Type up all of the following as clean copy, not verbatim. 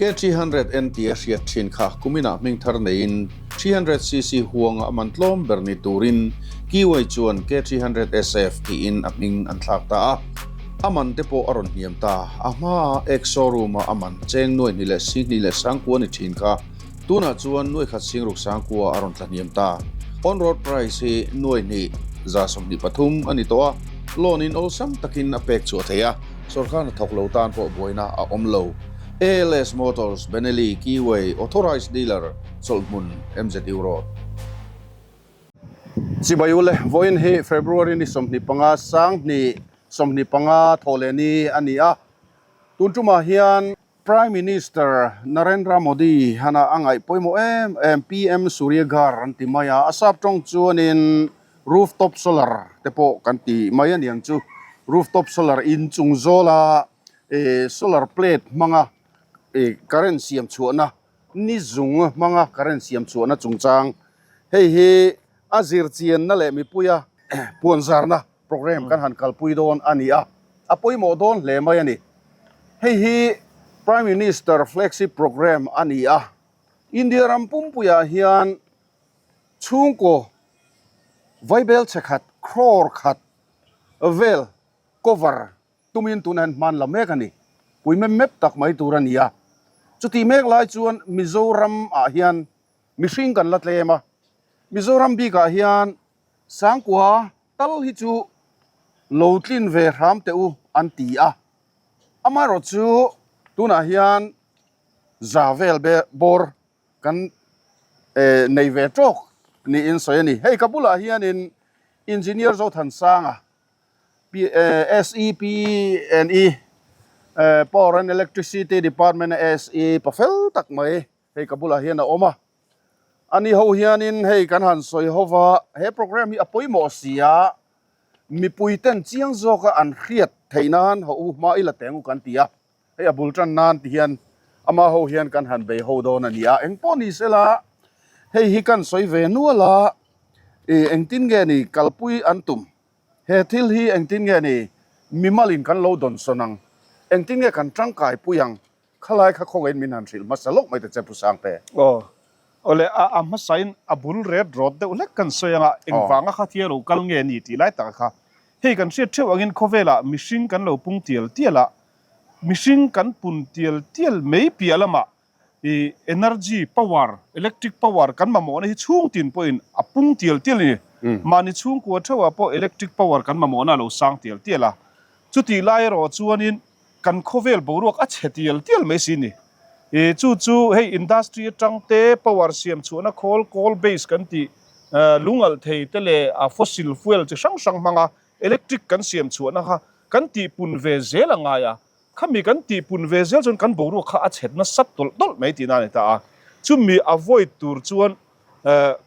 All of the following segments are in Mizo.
K300N tia hriat thin kha kuminah hming thar neiin 300cc huanga a man tlawm ber ni turin Keeway chuan K300SF tiin a hming an thlak ta a. A man te pawh a rawn hniam ta. A hmaa ex-showroom-a a man cheng nuai hnih leh 20 leh sangkua ni thin kha tunah chuan nuai khat singruk sangkua a rawn tla hniam ta. On-road price hi nuai hnih 23 a ni tawh a, loan in awlsam takin a pek chhuah thei a, sorkar hnathawk lo tan pawh buaina a awm lo. ALS Motors, Benelli, Keeway, Authorized Dealer, Chawlhhmun, MZU Road. Chibai ule, vawiin hi February ni 25, 2025 thawhleh ni a ni a. Tun tumah hian Prime Minister Narendra Modi hana a ngaih pawimawh em em PM Surya Ghar an ti mai a, a sap tawng chuanin rooftop solar te pawh kan ti mai a niang chu. Rooftop solar inchung zawla solar plate hmanga current siam chhuahna ni zung hmanga current siam chhuahna chungchang hei hi a zir chianna leh mipuia puanzarna program kan han kalpui dawn a ni a, a pawimawh dawn hle mai a ni. Hei hi Prime Minister flagship program a ni a, India ram pumpuiah hian chhungkaw vaibel chhe khat crore khat vel cover tumin tunah hian hman la mek a ni. Pui mep mep tak mai tur a ni a. Chutih mek lai chuan Mizoram ah hian mihring kan la tlem a. Mizoram bikah hian Sangkua tal hi chu lo tlin ve hram teh u an ti a. Amaherawh chu tunah hian za vel bawr kan nei ve tawk niin sawi a ni. Hei ka bulah hianin Engineer Zothansanga SEPNE Power and Electricity Department a SE pa fel tak mai hei ka bulah hian a awm a. Ani ho hianin hei kan han sawi ho va, he program hi a pawimawh si a, mipui ten chiang zawka an hriat theih nan haw u hma i la teng u kan ti a, hei a bul tan nan ti hian ama ho hian kan han bei ho dawn a ni a, engpawh ni sela hei hi kan sawi ve nual a, ih engtin nge ni kalpui an tum, he thil hi engtin nge ni mimalin kan lo dawnsawn ang, engtin nge kan tangkai pui ang Khalai kha khawngaihin min han hrilh hmasa lawk mai ta che Pu Sangte. Aw. Awle, a a hmasain a bul ret rawt deuh hlek kan sawi anga engvanga kha thil a lo kal nge ni tih lai taka kha. Hei kan hriat theuh angin khawvelah mihring kan lo pung tial tial a, mihring kan pun tial tial mai piah lamah i energy, power, electric power kan mamawhna hi chhung tin pawhin a pung tial tial a ni. Mahni chhungkua theuhah pawh electric power kan mamawhna a lo sang tial tial a. Chutih lai erawh chuanin Kan khawvel boruak a chhe tial tial mai si ni. I chu chu hei industry atang te power siam chhuahna khawl coal base kan tih lungalh thei te leh a fossil fuel chi hrang hrang hmanga electric kan siam chhuahna kha kan tih pun ve zel a ngai a. Khami kan tih pun ve zel chuan kan boruak kha a chhet nasat tawlh tawlh mai tihna a ni ta a. Chumi avoid tur chuan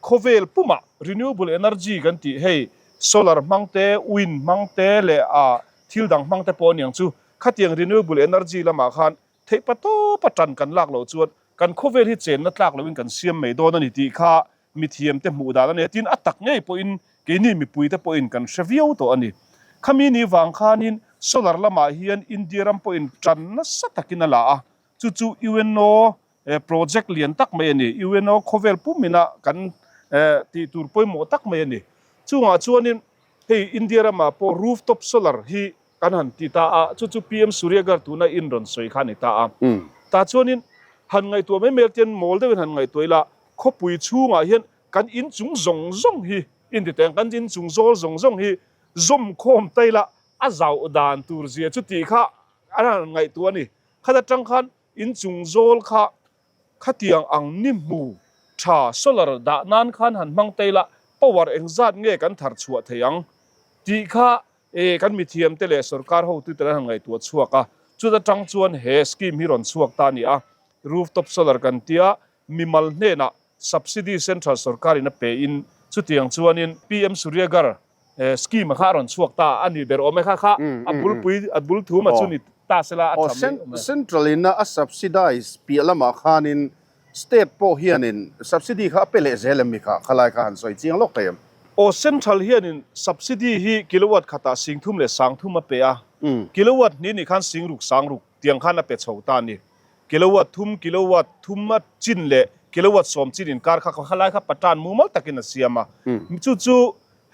khawvel pumah renewable energy kan tih hei solar hmang te, wind hmang te leh a Thil dang hmang te pawh aniang chu khatiang renewable energy lamah khan theih pa tawpa tan kan lak loh chuan kan khawvel hi chenna tlak loin kan siam mai dawn a ni tih kha mithiam te hmuh dan a ni a, tin a tak ngei pawhin keini mipui te pawhin kan hre viau tawh a ni. Khami ni vang khanin solar lamah hian India ram pawhin tan nasa takin a la a, chu chu UNO project lian tak mai a ni. UNO khawvel pumina kan tih tur pawimawh tak mai a ni. Chungah chuanin Hei India ramah pawh rooftop solar hi kan han ti ta a, chu chu PM Suryaghar tuna in rawn sawi kha a ni ta a. Tah chuanin han ngaihtuah mai mai tian mawl deuhin han ngaihtuah ila, khawpui chhungah hian kan inchung zawng zawng hi in ti teh ang, kan inchung zawl zawng zawng hi zawm khawm ta ila a zauh dan tur zia chu tih kha an han ngaihtuah a ni. Khat atang khan inchung zawl kha Khatiang ang ni hmu tha solar dah nan khan han hmang ta ila power engzat nge kan thar chhuah thei ang tih kha e kan mithiam te leh sorkar hotu te an han ngaihtuah chhuak a, chuta tang chuan he scheme hi rawn chhuak ta a ni a, rooftop solar kan tia mimal hnenah subsidy central sorkar in a pe in chutiang chuanin PM Suryaghar scheme kha a rawn chhuak ta a ni ber awm e kha kha a bulpui a bul thum a chu ni ta sela a tha mai awm e. Central in a subsidize piah lamah khanin state pawh hianin subsidy kha a pe leh zel em mi kha khalai kha han sawi chiang lawk thei em? Aw central hianin subsidy hi kilowatt khatah 33 a pe a, kilowatt hnih nih khan 6 6 tiang khan a pe chho ta a ni. Kilowatt thum, kilowatt thum a chin leh kilowatt sawm chin inkar kha khalai kha pattern mumal takin a siam a. Chu chu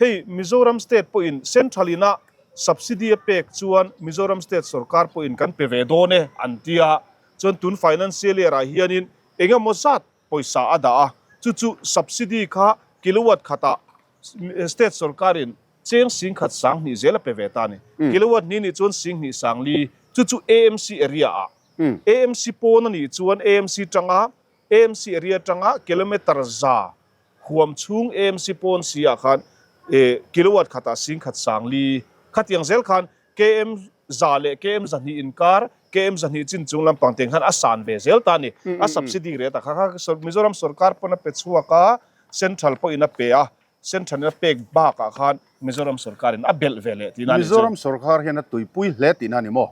hei Mizoram state pawhin central ina subsidy a pek chuan Mizoram state sorkar pawhin kan pe ve dawn e an ti a. Chuan tun financial year ah hianin engemaw zat pawisa a dah a, chu chu subsidy kha kilowatt khatah state sorkarin cheng singkhat sanghnih zel a pe ve ta a ni. Kilowatt hnih nih chuan singhnih sangli, chu chu AMC area ah. AMC pawn a nih chuan AMC tanga AMC area tanga kilometer za huam chhung AMC pawn si ah khan kilowatt khatah singkhat sangli khatiang zel khan KM za leh KM zahnih inkar KM zahnih chin chung lampang teng khan a san ve zel ta a ni. A subsidy rate ah kha kha Mizoram sorkar pawn a pe chhuak a, Central pawhin a pe a, Central in a pek bakah khan Mizoram sorkarin a belh ve leh tihna a nih chu. Mizoram sorkar hian a tuipui hle tihna a ni maw?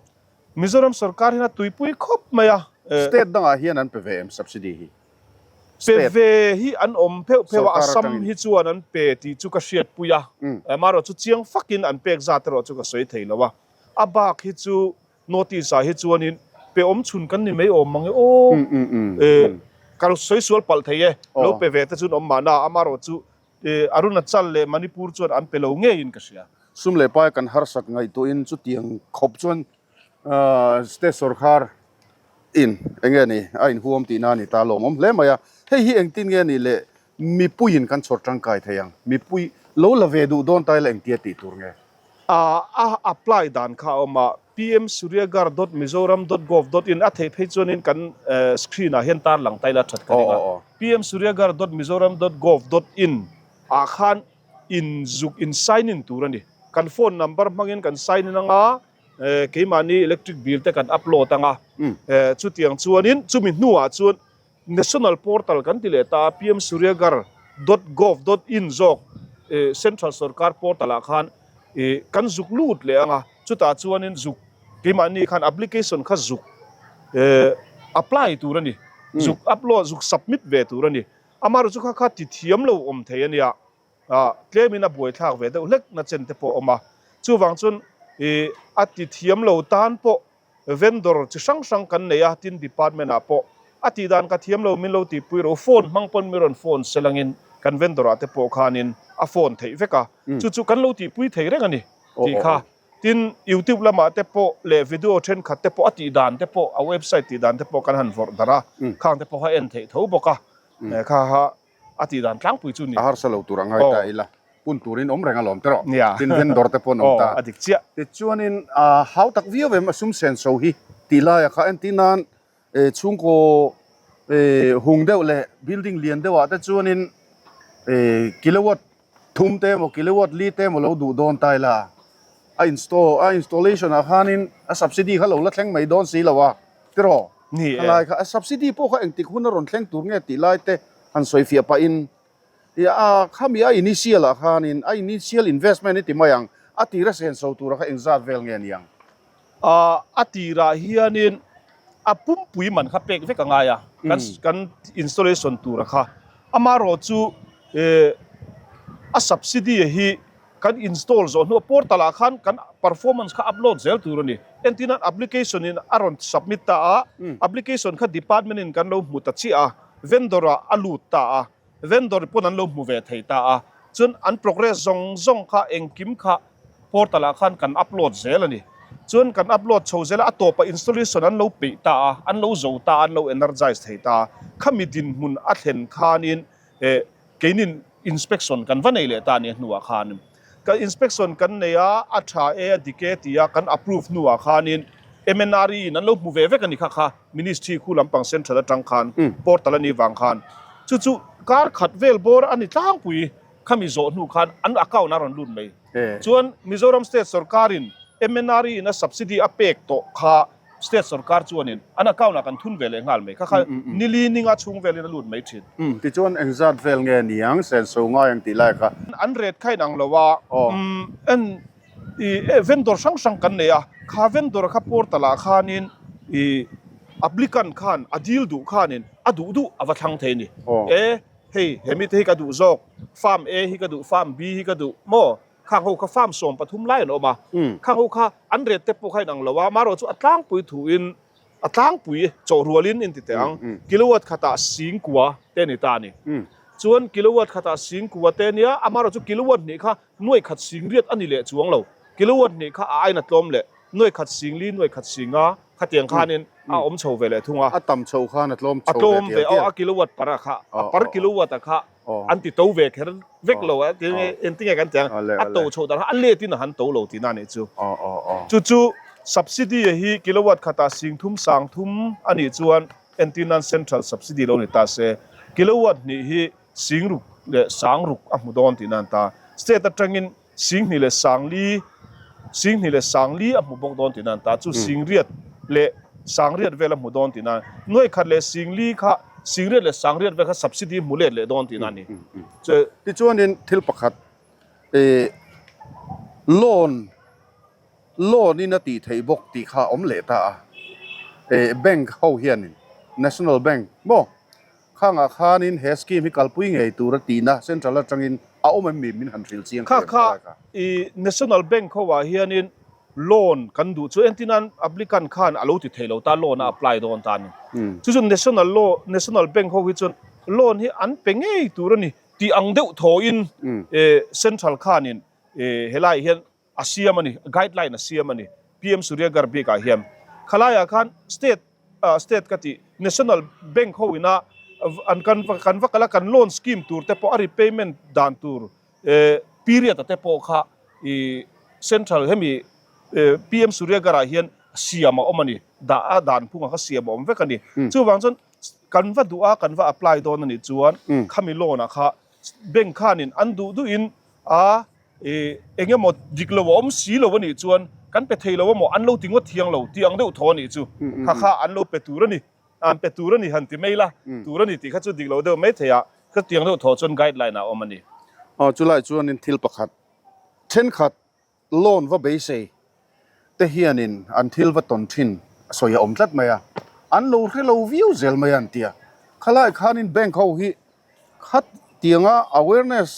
Mizoram sorkar hian a tuipui khawp mai a. State dangah hian an pe ve em subsidy hi? Pe ve hi an awm pheuh pheuh a, Assam hi chuan an pe tih chu ka hriatpui a, amaherawh chu chiang fakin an pek zat erawh chu ka sawi thei lo a, a bak hi chu Notice ah hi chuanin pe awm chhun kan ni mai awm mang e aw. Ka sawi sual palh thei e, lo pe ve te chuan awm mahna, amaherawh chu Arunachal leh Manipur chuan an pe lo ngeiin ka hria. Sum leh pai kan harsat ngaihtuahin chutiang khawp chuan state sorkar in eng nge ni a inhuam tihna a ni ta lawmawm hle mai a. Hei hi engtin nge ni le mipuiin kan chhawr tangkai thei ang? Mipui lo la ve duh dawn ta ila engtia tih tur nge? A apply dan kha a awm a, pmsuryaghar dot mizoram dot gov dot in a theih phei chuanin kan screen ah hian tar lang ta ila that ka ring a. Pmsuryaghar dot mizoram dot gov dot in ah khan in zuk in sign in tur a ni. Kan phone number hmangin kan sign in anga keimahni electric bill te kan upload anga chutiang chuanin chumi hnuah chuan National portal kan ti leh ta a, pmsuryaghar dot gov dot in zawk central sorkar portal ah khan kan zuk lut leh ang a, chutah chuanin zuk keimahni khan application kha zuk apply tur a ni, zuk upload zuk submit ve tur a ni. Amaherawhchu chu kha kha ti thiam lo awm thei a nia, tlemin a buaithlak ve deuh hlek na chen te pawh a awm a, chuvang chuan a ti thiam lo tan pawh Vendor chi hrang hrang kan nei a, tin department ah pawh a tih dan ka thiam lo min lo tihpui rawh u, phone hmang pawn mi rawn phone se langin kan vendor ah te pawh khanin a phone theih vek a, chu chu kan lo tihpui thei reng a ni tih kha. Tin youtube lamah te pawh leh video thenkhat te pawh a tih dan te pawh a website tih dan te pawh kan han vawrh darh a, khang te pawh kha en theih tho bawk a, kha kha a tih dan tlangpui chu ni. A harsa lo tur a ngai ta ila, pun turin awm reng alawm tawh. Tin vendor te pawh an awm ta. A dik chiah. Tichuanin hau tak viau em a sum sen so hi tih laia kha entir nan chhungkaw hung deuh leh building lian deuh ah te chuanin kilowatt thum te emaw kilowatt li te emaw lo duh dawn ta ila a install a installation ah khanin a subsidy kha lo la thleng mai dawn si lo a tiraw? Ni e. Khalai kha a subsidy pawh kha engtik hun a rawn thleng tur nge tih lai te han sawi fiah pahin i a khami a initial ah khanin a initial investment i ti mai ang a tira senso tura kha engzat vel nge niang? A a tirah hianin a pumpui man kha pek vek a ngai a kan kan installation tura kha amaherawh chu a subsidy hi Kan install zawh hnuah portal ah khan kan performance kha upload zel tur a ni. Entirnan application in a rawn submit ta a, application kha department in kan lo hmu ta chiah a, vendor ah a lut ta a, vendor pawn an lo hmu ve thei ta a, chuan an progress zawng zawng kha engkim kha portal ah khan kan upload zel a ni. Chuan kan upload chho zel a, a tawpah installation an lo peih ta a, an lo zo ta a, an lo energize thei ta a, khami dinhmun a thlen khanin eh Keinin inspection kan va nei leh ta nia hnuah khan ka inspection kan nei a, a tha e a dik e tia kan approve hnuah khanin MNRE in an lo hmu ve vek a ni kha kha ministry khu lampang central atang khan portal a nih vang khan chu chu kar khat vel bawr a ni tlangpui khami zawh hnu khan an account a rawn lut mai chuan Mizoram state sorkarin MNRE in a subsidy a pek tawh kha State sorkar chuanin an account ah kan thun ve leh nghal mai. Kha kha nili ninga chhung velin a lut mai thin. Umm tichuan engzat vel nge niang senso ngai ang tih lai kha. An rate kha inang lo a, umm en i vendor hrang hrang kan nei a, kha vendor kha portal ah khanin i applicant khan a deal duh khanin a duh duh a va thlang thei a ni. E hei he mite hi ka duh zawk, farm A hi ka duh, farm B hi ka duh maw? Khang ho kha farm 13 lai an awm a, khang ho kha an rate te pawh kha inang lo a, amaherawhchu a tlangpui thuin A tlangpui chawhrualin in ti teh ang, kilowatt khatah singkua te a ni ta a ni. Chuan kilowatt khatah singkua te a nia, amaherawhchu kilowatt hnih kha nuaih khat sing riat a ni leh chuang lo. Kilowatt hnih kha a aina tlawm leh nuaih khat sing li, nuaih khat sing nga khatiang khanin a awm chho ve leh thung a. A tam chho khan a tlawm chho ve tial tial. A kilowatt par a kha, a par kilowatt a kha an ti to ve kher vek lo a, engtinge kan ti ang, a to chhoh dan kha a let in a han to lo tihna a nih chu. Chu chu subsidy hi kilowatt khatah 30 30 a nih chuan entir nan central subsidy lo ni ta se, kilowatt hnih hi 60 leh 60 a hmu dawn tihna a ni ta. State atangin 2 leh 4, 2 leh 4 a hmu bawk dawn tihna a ni ta. Chu 8 leh 8 vel a hmu dawn tihna. Nuai khat leh 4 kha 8 leh 8 vel kha subsidy hmu let leh dawn tihna a ni. Chu tichuanin thil pakhat ih loan loan in a tih theih bawk tih kha a awm leh ta a. Ih bank ho hianin National Bank maw Khangah khanin he scheme hi kalpui ngei tur a tihna central atangin a awm em mi min han hrilh chiang Kha kha i National Bank ho ah hianin loan kan duh chu entin applicant khan a lo ti thei lo ta loan a apply dawn ta a ni. Chu chu National law National Bank ho hi chuan loan hi an pe ngei tur a ni tih ang deuh thawhin central khanin helaiah hian a siam a ni, guideline a siam a ni. PM Surya Ghar bikah hian khalaiah khan state state ka tih National Bank ho ina an kan kan va kal a kan loan scheme tur te pawh a repayment dan tur period a te pawh kha ih central hemi PM Surya Ghar ah hian siam a awm a ni, dah a dan phungah kha siam a awm vek a ni. Chuvang chuan kan va duh a kan va apply dawn a nih chuan khami loan ah kha bank khanin an duh duhin a I eng emaw dik lo a awm si lo a nih chuan kan pe thei lo emaw an lo ti ngawt thiang lo tih ang deuh thaw a nih chu. Kha kha an lo pe tur a ni, an pe tur a ni han ti mai la, tur a ni tih kha chu dik lo deuh mai thei a, ka tiang deuh thaw chuan guideline ah a awm a ni. Aw chulai chuanin thil pakhat thenkhat loan va beisei te hianin an thil va tawn thin a sawi a awm tlat mai a, an lo hre lo viau zel mai a an ti a, khalai khanin bank ho hi Khat tianga awareness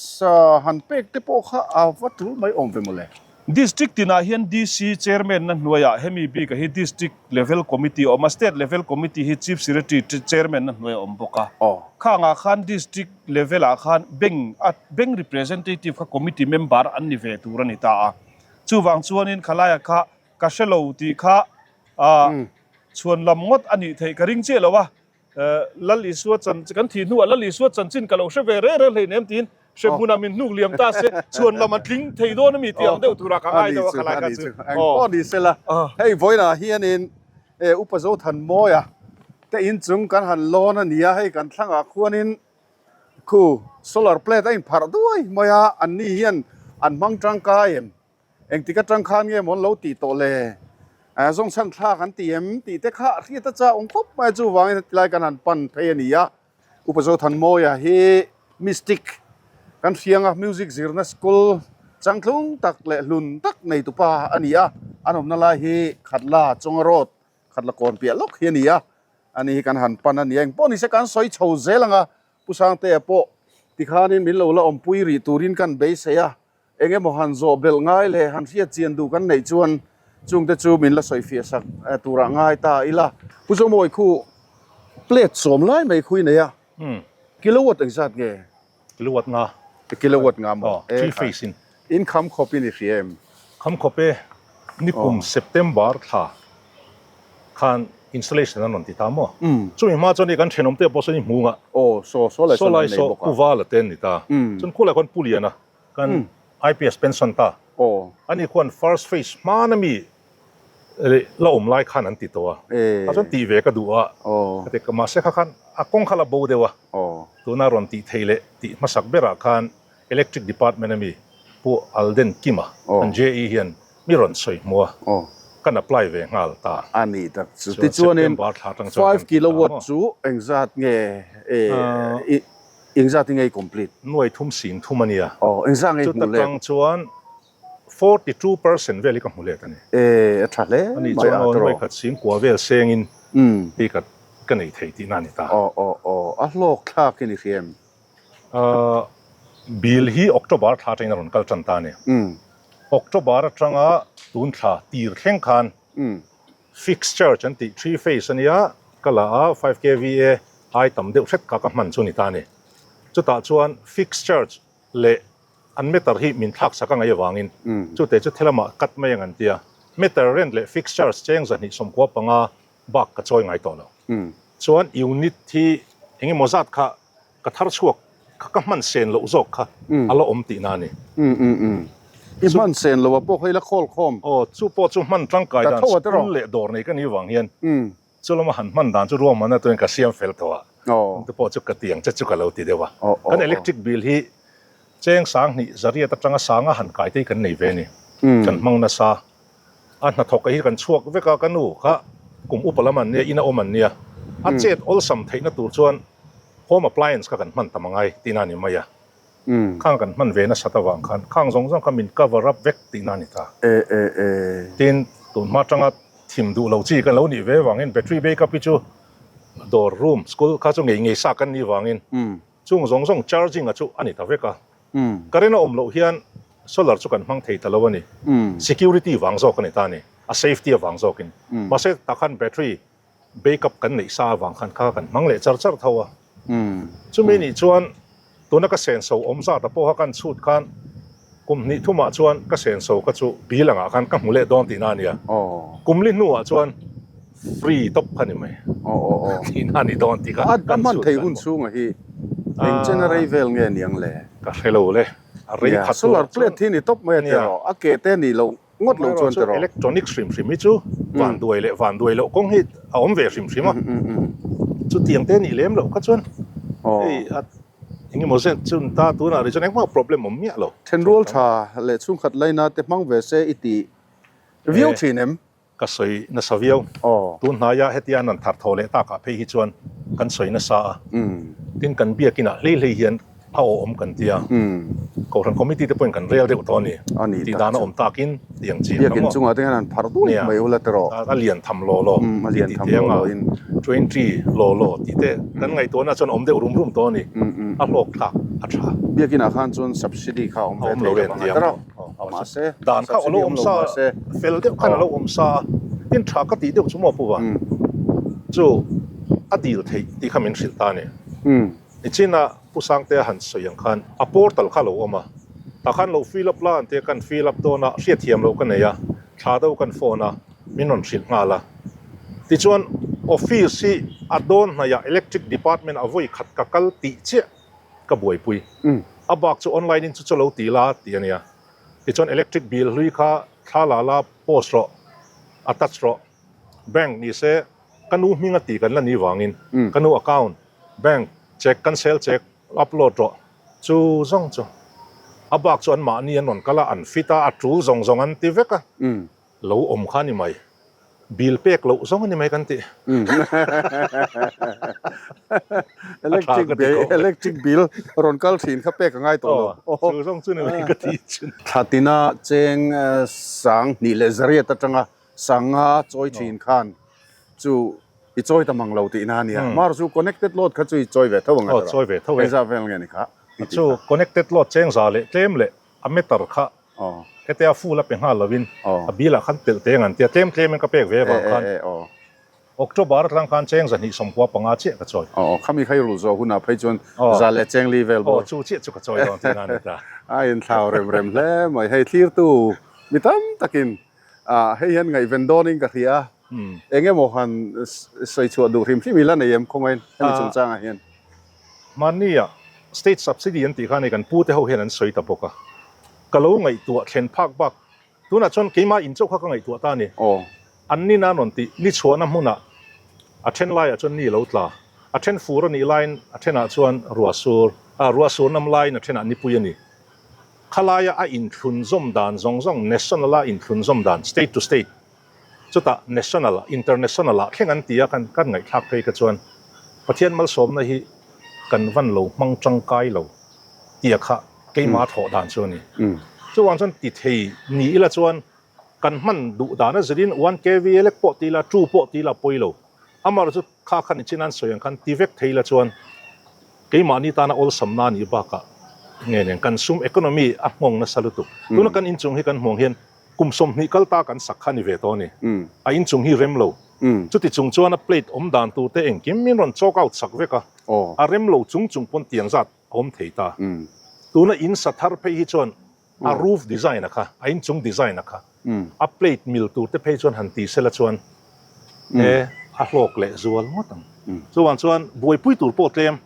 han pek te pawh kha a va tul mai awm ve mawle. District tinah hian DC Chairman na hnuaiah hemi bikah hi District Level Committee a awm a, State Level Committee hi Chief Secretary Chairman na hnuaiah a awm bawk a. Khangah khan District Level ah khan Bank a Bank Representative kha Committee Member an ni ve tur a ni ta a. Chuvang chuanin khalaia kha ka hre lo tih kha chhuan lam ngawt a nih theih ka ring chiah lo a. Lal Isua chan kan thih hnuah Lal Isua chanchin ka lo hre ve reng reng hleinem tiin hre hmunah min hnuk liam ta se chhuan lam an tling thei dawn ami tih ang deuh turah ka ngai deuh a khalai kha chu. Eng pawh ni sela hei vawiinah hianin Upa Zothanmawia te inchung kan han lawn a nia hei kan thlangah khuanin khu solar plate a inpharh duai mai a anni hian an hmang tangkai em? Engtik atang khan nge maw an lo tih tawh le? Zawngchhan thlak an ti em tih te kha a hriat a chak awm khawp mai a, chuvangin heti lai kan han pan phei a ni a. Upa Zothanmawia hi Mystic kan hrianga music zirna school changtlung tak leh hlun tak nei tupa a ni a, an awmna lai hi Khatla Chawnga Road, Khatla kawn piah lawk hi a ni a, ani hi kan han pan a ni a, engpawh nise kan sawi chho zel ang a, Pu Sangtea pawh tikhanin min lo la awmpui rih turin kan beisei a, Eng emaw han zawh belh ngai leh han hriat chian duh kan neih chuan chungte chu min la sawi fiah sak turah ngai ta ila. Pu Zomawi khu plate sawm lai mai khu i nei a, kilowatt engzat nge? Kilowatt nga. Kilowatt nga maw? Aw, three phase in. In kham khawp in i hria em? Kham khawp e, nikum September thla khan installation an rawn ti ta maw? Chumi hma chuan i kan thenawmte pawh sawn i hmu ngah. Aw, saw saw lai sawn an nei bawk a. Saw lai saw Pu Vala te an ni ta. Chuan khulai khuan Pu Liana Kan IPS pension ta. Ani khuan first phase hmana mi la awm lai khan an ti tawh a. Kha chuan tih ve ka duh a. Ka ti mahse kha khan a kawng kha la bo deuh a. Tuna rawn tih thei leh tih hmasak berah khan Electric Department ami Pu Alden Kima kan JE hian mi rawn sawi hmu a. Kan apply ve nghal ta. A nih tak chu. Tichuanin 5 kilowatt chu engzat nge Engzat hi ngei complete? Nuai thum sing thum a nia. Aw, engzat ngei hmu let? Chuta tang chuan 42% vel hi ka hmu let a ni. E, a tha hle mai a tawrh. Ani chuan aw, nuai khat sing kua vel sengin hei ka ka nei thei tihna a ni ta. Aw, aw, aw, a hlawk thlak i ni hria em? Ahh, bill hi October thla atangin a rawn kal tan ta a ni. October atanga tun thla tir thleng khan. Fixed charge an tih 3 phase a nia, ka la a, 5 kva ai tam deuh hret kha ka hman chu a ni ta a ni. Chutah chuan fixed charge leh an meter hi min thlak sak a ngaih avangin chute chu thelamah cut mai ang an ti a, meter rent leh fixed charge cheng 295 bak ka chawi ngai tawh lo. Chuan unit hi eng emaw zat kha ka thar chhuak kha ka hman sen loh zawk kha a la awm tihna a ni. I hman sen loh a pawh kha i la khawl khawm. Aw, chu pawh chu hman tangkai dan school leh dawr nei ka nih vang hian chu lama han hman dan chu ruahmanna tuin ka siam fel tawh a, chungte pawh chu ka ti ang che chu ka lo ti deuh a. Kan electric bill hi cheng 2000 zariat atanga sanga han kai te hi kan nei ve a ni, kan hmang nasa. A hnathawk hi kan chhuak vek a, ka nu kha kum upa lam an nia, ina awm an nia. A chet awlsam theihna tur chuan home appliance kha kan hman tam angai tihna a ni mai a. Khang kan hman ve nasat avang khan khang zawng zawng kha min cover up vek tihna a ni ta. Tin, tun hma atanga thim duh lo chi kan lo nih ve avangin battery backup hi chu dawr, room, school kha chu ngei ngei sa kan nih vangin chung zawng zawng charging a chu a ni ta vek a. Current a awm loh hian solar chu kan hmang thei ta lo a ni. Security vang zawk a ni ta a ni, a safety avang zawkin. Mahse tah khan battery backup kan neih sa avang khan kha kan hmang leh char char tho a. Chumi nih chuan tuna ka senso awm zat a pawha kan chhut khan kum hnih thumah chuan ka senso kha chu bill angah khan ka hmu leh dawn tihna a nia. Kum li hnuah chuan free tawp kha ni mai. Tihna a ni dawn tih kha kan chhut dan. A hman thei hun chhunga hi eng chen a rei vel nge niang le? Ka hre lo le. A rei khat Solar plate hi ni tawp mai a ti rawh. A ke te nih loh ngawt lo chuan ti rawh. Electronic hrim hrim hi chu van duai leh van duai loh kawng hi a awm ve hrim hrim a. Chutiang te nih lem loh kha chuan hei a engemaw zet chun ta tunah rih chuan engmah problem awm miah lo. Thenrual tha leh chhungkhat laina te hmang ve se i ti viau thin em? Ka sawi nasa viau. Tun hnaia hetia an rawn thar tho leh takah phei hi chuan kan sawi nasa a. Tin, kan biakinah hlei hlei hian a awh awm kan ti a. Kohhran committee te pawhin kan rel deuh tawh a ni. Tih dan a awm takin tih ang chi ang Biakin chungah te hian an phar duai mai ula tiraw. A lian tham law law tih tih te anga twenty law law tih te kan ngaihtuahna chuan awm deuh rum rum tawh a ni. A hlawk thlak a tha. Biakinah khan chuan subsidy kha a awm ve thei lo ang a tiraw. Mahse, dan kha a lo awm sa, fel deuh khan a lo awm sa a, tin tha ka tih deuh chu maw Puva chu a dil theih tih kha min hrilh ta a ni. Nichina Pu Sangtea han sawi ang khan a portal kha a lo awm a, tah khan lo fill up la an tia kan fill up dawn a, hriatthiam loh ka nei a, thla deuh kan phone a, min rawn hrilh nghal a. Tichuan office hi a dawn hnaihah electric department a vawi khat ka kal tih chiah ka buaipui. A bak chu online in chu chu lo ti la tih a nia. Tichuan electric bill hlui kha thla la la post rawh, attach rawh. Bank ni se ka nu hming a ti kan la ni vangin ka nu account, bank check, cancel check upload rawh. Chu zawng chu a bak chu an mahni an rawn kal a, an fit a, a tul zawng zawng an ti vek a. Lo awm kha a ni mai. Bill pek loh zawng a ni mai kan tih. Electric bill, electric bill rawn kal thin kha pek a ngai tawh lo. Chu zawng chu ni mai ka tih chin. Thlatina cheng 2800 atanga 500 chawi thin khan chu i chawi ta mang lo tihna a nia. Mar chu connected load kha chu i chawi ve tho ang a tiraw? Chawi ve tho e. Engzah vel nge ni kha? Chu connected load cheng za leh tlem leh a meter kha Hetia full a pe nghal lovin a bill ah khan telh teng an tia tlem tlem in ka pek ve avang khan October atang khan cheng 295 chiah ka chawi. Aw khami kha i rulh zawh hunah phei chuan za leh cheng li vel bawk. Aw chu chiah chu ka chawi dawn tihna a ni ta. A inthlau rem rem hle mai. Hei thlirtu mi tam takin hei hian ngaihven dawnin ka hria a, eng emaw han sawi chhuah duh hrim hrim ila nei em khawngain hemi chungchangah hian. Mahnia state subsidy an tih khan hei kan pute ho hian an sawi ta bawk a, ka lo ngaihtuah thlen phak bak tunah chuan keimah in chauh kha ka ngaihtuah ta a ni. An ni nan rawn tih ni chhuahna hmunah a then laiah chuan ni lo tla, a then fur a nih laiin a thenah chuan ruah sur, ah ruah sur nam laiin a thenah nipui a ni. Khalaia a inthlunzawm dan zawng zawng national a inthlunzawm dan state to state Chutah national ah, international ah thleng an ti a, kan kan ngaihthlak phei kha chuan Pathian malsawmna hi kan van lo hmang tangkai lo tia kha keimah thawh dan chu a ni. Chuvang chuan ti thei ni ila chuan kan hman duh dan a zirin one kva lek pawh ti ila, two pawh ti ila pawi lo. Amaherawhchu kha khan nichin an sawi ang khan ti vek thei ila chuan keimahni tana awlsamna a nih bakah nge nen kan sum economy a nghawng nasa lutuk. Tuna kan inchung hi kan hmuh ang hian. Kum 20 kal ta kan sak kha ni ve tawh a ni. A inchung hi rem lo. Chuti chung chuan a plate awm dan tur te engkim min rawn chalk out sak vek a. A rem lo chung chung pawn tiang zat a awm thei ta. Tuna in sa thar phei hi chuan a roof design a kha, a inchung design a kha, a plate mil tur te phei chuan han ti sela chuan e a hlawk leh zual ngawt ang. Chuvang chuan buaipui tur pawh tlem.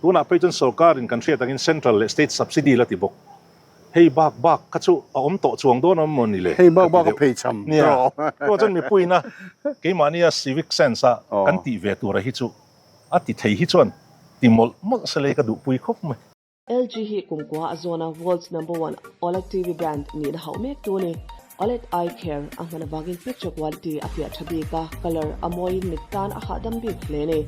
Tunah phei chuan sorkarin kan hriat angin central leh state subsidy la ti bawk. Hei bak bak kha chu a awm tawh chuang dawn awm maw ni le? Hei bak bak a phei cham Nia, chuvang chuan mipuiina keimahnia civic sense a kan tih ve tura hi chu a ti thei hi chuan ti mawlh mawlh se lei ka duhpui khawp mai. LG hi kumkua a zawna world's number one OLED TV brand nihna hauh mek tu a ni. OLED eye care a hman avangin picture quality a fiah tha bik a, colour a mawiin mit tan a hahdam bik hle a ni.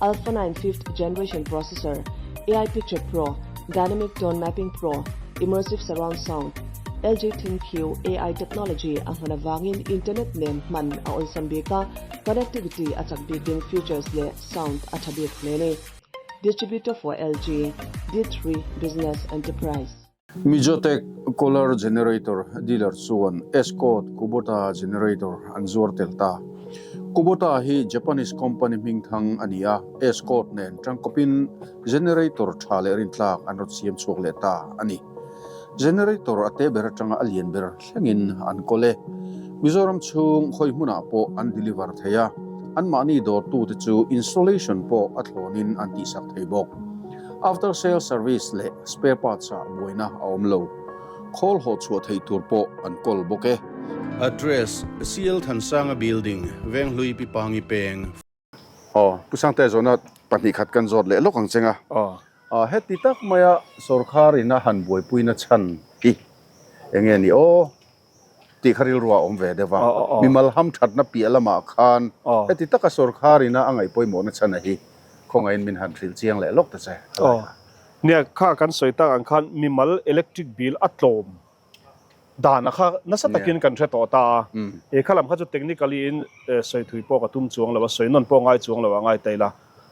Alpha 9 fifth generation processor, AI Picture Pro, Dynamic Tone Mapping Pro, Immersive Surround Sound, LG ThinQ AI technology a hman avangin internet nen hman a awlsam bik a, connectivity a chak bikin features leh sound a tha bik hle a ni. Distributor for LG, D3 Business Enterprise. Mizotech Color Generator dealer chuan Escort Kubota Generator an zuar tel ta. Kubota hi Japanese company hmingthang a ni a, Escort nen tangkawpin generator tha leh rintlak an rawn siam chhuak leh ta a ni. Generator a te ber atanga a lian ber thlengin an kawl e. Mizoram chhung khawi hmunah pawh an deliver thei a, anmahni dawrtute chu installation pawh a thlawnin an tihsak thei bawk. After sale service leh spare parts ah buaina a awm lo. Khawl haw chhuah theih tur pawh an kawl bawk e. Address, CL Thansanga Building, Venghlui Pi Pangi Peng. Aw, Pu Sangte zawhna 2 khat kan zawt leh lawk ang cheng a. Aw, heti tak maia sorkar in a han buaipuina chhan hi eng nge ni aw tih kha rilru a awm ve deuh a. Mimal hamthatna piah lamah khan heti taka sorkar in a a ngaih pawimawhna chhan a hi khawngaihin min han hrilh chiang leh lawk ta che. Aw, nia kha kan sawi tak ang khan mimal electric bill a tlawm Dan a kha nasa takin kan hre tawh ta a, he kha lam kha chu technically in sawi thui pawh ka tum chuang lo a, sawi nawn pawh ngai chuang lo a ngai ta ila.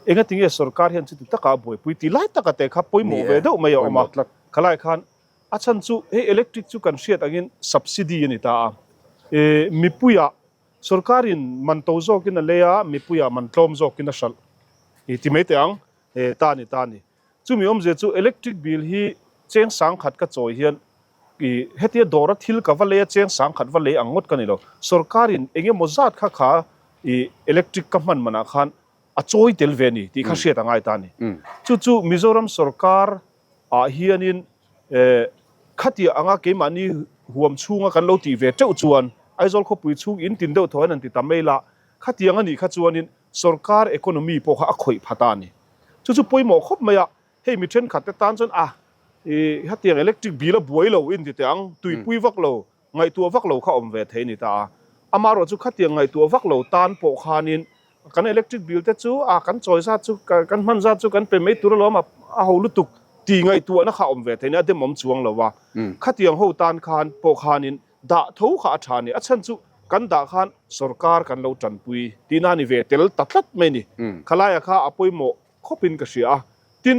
Engati nge sorkar hian chuti taka a buaipui ti lai taka te kha pawimawh ve deuh mai a awm a, khalai khan a chhan chu hei electric chu kan hriat angin subsidy a ni ta a, mipuiah sorkarin man to zawkin a lei a, mipuiah man tlawm zawkin a hralh ti mai teh ang, ta a ni ta a ni. Chumi awmzia chu electric bill hi cheng 1000 ka chawi hian i hetia dawra thil ka va lei a cheng 1000 va lei ang ngawt ka ni lo. Sorkarin eng emaw zat kha kha i electric ka hman manah khan a chawi tel ve a ni tih kha hriat a ngai ta a ni. Chu chu Mizoram sorkar ah hianin khatia anga keimahni huam chhunga kan lo tih ve teuh chuan Aizawl khawpui chhung in tin deuh thaw hian an ti ta mai la, khatiang a nih kha chuanin sorkar economy pawh kha a khawih phat a ni. Chu chu pawimawh khawp mai a, hei mi thenkhat te tan chuan a i hetiang electric bill a buai lo in ti teh ang, tuipui vak lo, ngaihtuah vak lo kha awm ve thei a ni ta a. Amaherawh chu khatiang ngaihtuah vak lo tan pawh khanin kan electric bill te chu a kan chawi zat chu kan hman zat chu kan pe mai tur alawm a a ho lutuk ti ngaihtuahna kha awm ve thei a ni, a demawm chuang lo a. Khatiang ho tan khan pawh khanin Dah tho kha a tha a ni. A chhan chu kan dah khan sorkar kan lo tanpui tihna a ni ve tel ta tlat mai a ni. Khalaia kha a pawimawh khawpin ka hria a. Tin,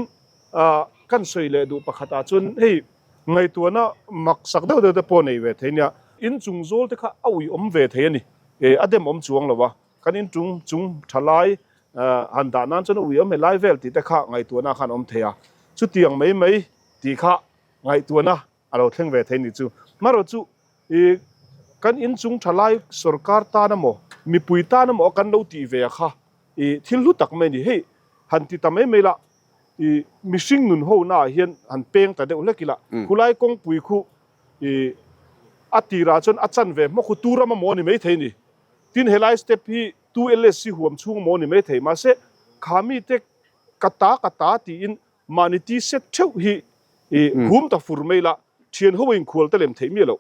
kan sawi leh duh pakhatah chuan hei ngaihtuahna mak sak deuh deuh te pawh nei ve thei nia. Inchung zawl te kha a uiawm ve thei a ni. A demawm chuang lo a. Kan inchung chung tha lai han dah nan chuan a uiawm helai vel tih te kha ngaihtuahna khan a awm thei a. Chutiang mai mai tih kha ngaihtuahna a lo thleng ve thei ni chu. Marawh chu i kan inchung thalai sorkar tan emaw mipui tan emaw kan lo tih ve a kha i thil hlu tak mai a ni. Hei han ti ta mai mai la i mihring nun ho naah hian han peng ta deuh hlek ila khulai kawngpui khu i a tirah chuan a chan ve hmawk khu tu ram emaw a ni mai thei a ni. Tin helai step hi tu LSC huam chhung emaw a ni mai thei mahse kha mite ka ta ka ta tiin Mahni ti set theuh hi i hum ta fur mai la, thian ho inkhual te lem theih miah loh.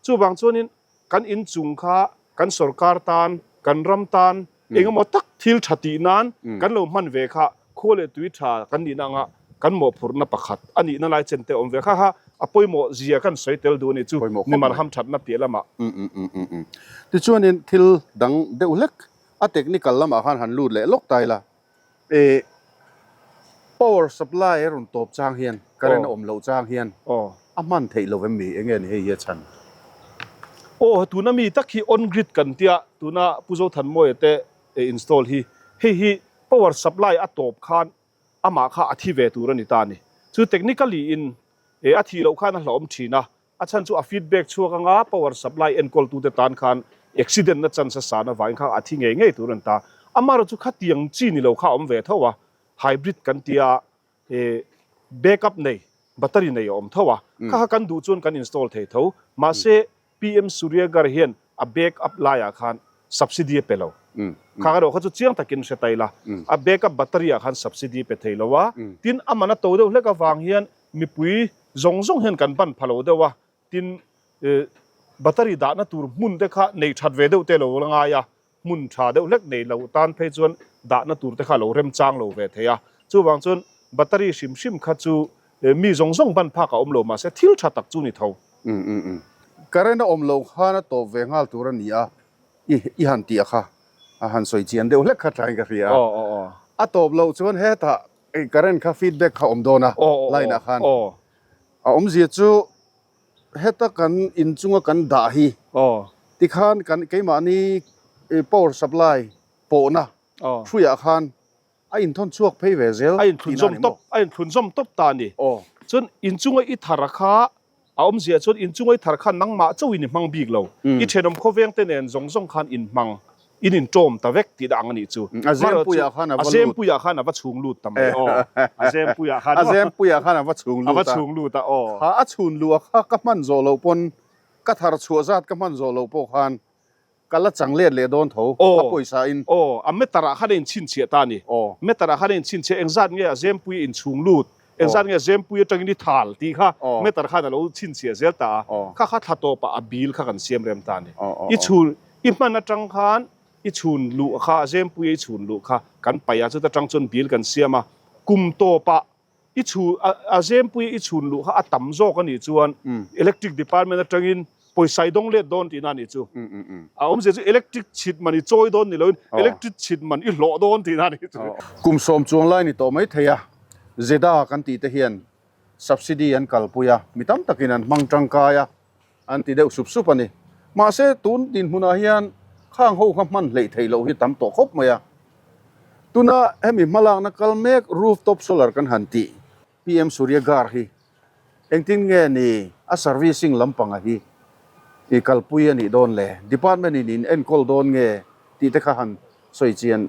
Chuvang chuanin kan inchung kha kan sorkar tan, kan ram tan engemaw tak thil tha tih nan kan lo hman ve kha khua leh tui tha kan nihna anga kan mawhphurhna pakhat a nihna lai chen te awm ve kha kha a pawimawh zia kan sawi tel duh a ni chu Nimar hamthatna piah lamah. Tichuanin thil dang deuh hlek a technical lamah khan han lut leh lawk ta ila. E power supply a rawn tawp chang hian current a awm loh chang hian a hman theih lo em mi eng nge ni hei hi a chhan? Aw, tuna mi tak hi on grid kan tia, tuna Pu Zothanmawia te install hi, hei hi power supply a tawp khan amah kha a thi ve tur a ni ta a ni. Chu technically in a thih loh khan a hlauhawm thin a, a chhan chu a feedback chhuak anga power supply enkawltute tan khan accident na chance a san avangin kha a thi ngei ngei tur a ni ta. Amaherawhchu khatiang chi ni lo kha a awm ve tho a, hybrid kan tia backup nei, battery nei a awm tho a, kha kha kan duh chuan kan install thei tho, mahse PM Suryagarh hian a backup laiah khan subsidy a pe lo. Kha erawh kha chu chiang takin hre ta ila, a backup battery ah khan subsidy a pe thei lo a, tin a man a to deuh hlek avang hian mipui zawng zawng hian kan ban pha lo deuh a, tin battery dahna tur hmun te kha nei that ve deuh te lo la ngai a, hmun tha deuh hlek nei lo tan phei chuan dahna tur te kha a lo remchang lo ve thei a. Chuvang chuan battery hrim hrim kha chu mi zawng zawng ban phak a awm lo mahse thil tha tak chu ni tho. Current a awm lo khan a tawp ve nghal tur a ni a, i han tih a kha a han sawi chian deuh hlek kha thain ka hria a. A tawp loh chuan hetah current kha feedback kha awm dawn a line ah khan. A awmzia chu Heta kan inchunga kan dah hi tikhan kan keimahni power supply pawhna hruiah khan a inthawn chhuak phei ve zel tihna a ni maw? A inthlunzawm tawp ta a ni. Chuan inchunga i thar kha a awmzia chuan inchunga i thar khan nangmah chauhin i hmang bik lo. I thenawm khawveng te nen zawng zawng khan inhmang. In inṭawm ta vek tih dah ang a nih chu. A Zempuiah khan a va lut. A Zempuiah khan a va chhung lut ta mai aw. A Zempuiah khan. A Zempuiah khan a va chhung lut a. A va chhung lut a aw. Kha a chhun luh a kha ka hman zawh loh pawn ka thar chhuah zat ka hman zawh loh pawh khan ka la chang let leh dawn tho a pawisa in. Aw, a meter ah khan a inchhinchhiah ta a ni. Aw. Meter ah khan a inchhinchhiah engzat nge a Zempui inchhung lut Engzat nge Zempui atangin i thal tih kha meter khan a lo chhinchhiah zel ta a, kha kha thla tawpah a bill kha kan siam rem ta a ni. I chhun i hman atang khan i chhun luh kha Zempui a i chhun luh kha kan paih a, chuta tang chuan bill kan siam a, kum tawpah i chhun a Zempui a i chhun luh kha a tam zawk a nih chuan electric department atangin pawisa i dawng let dawn tihna a nih chu. A awmzia chu electric chhit man i chawi dawn ni loin electric chhit man i hlawh dawn tihna a nih chu. Kum sawm chuang lai ni tawh mai thei a, Zeda kan tih te hian subsidy an kalpui a, mi tam takin an hmang tangkai a, an ti deuh sup sup a ni. Mahse tun dinhmunah hian khang ho kha hman hleih theih loh hi tam tawh khawp mai a. Tuna hemi hmalakna kal mek rooftop solar kan han tih PM Surya Ghar hi Engtin nge ni a servicing lampanga hi i kalpui a nih dawn le? Department in in enkawl dawn nge tih te kha han sawi chian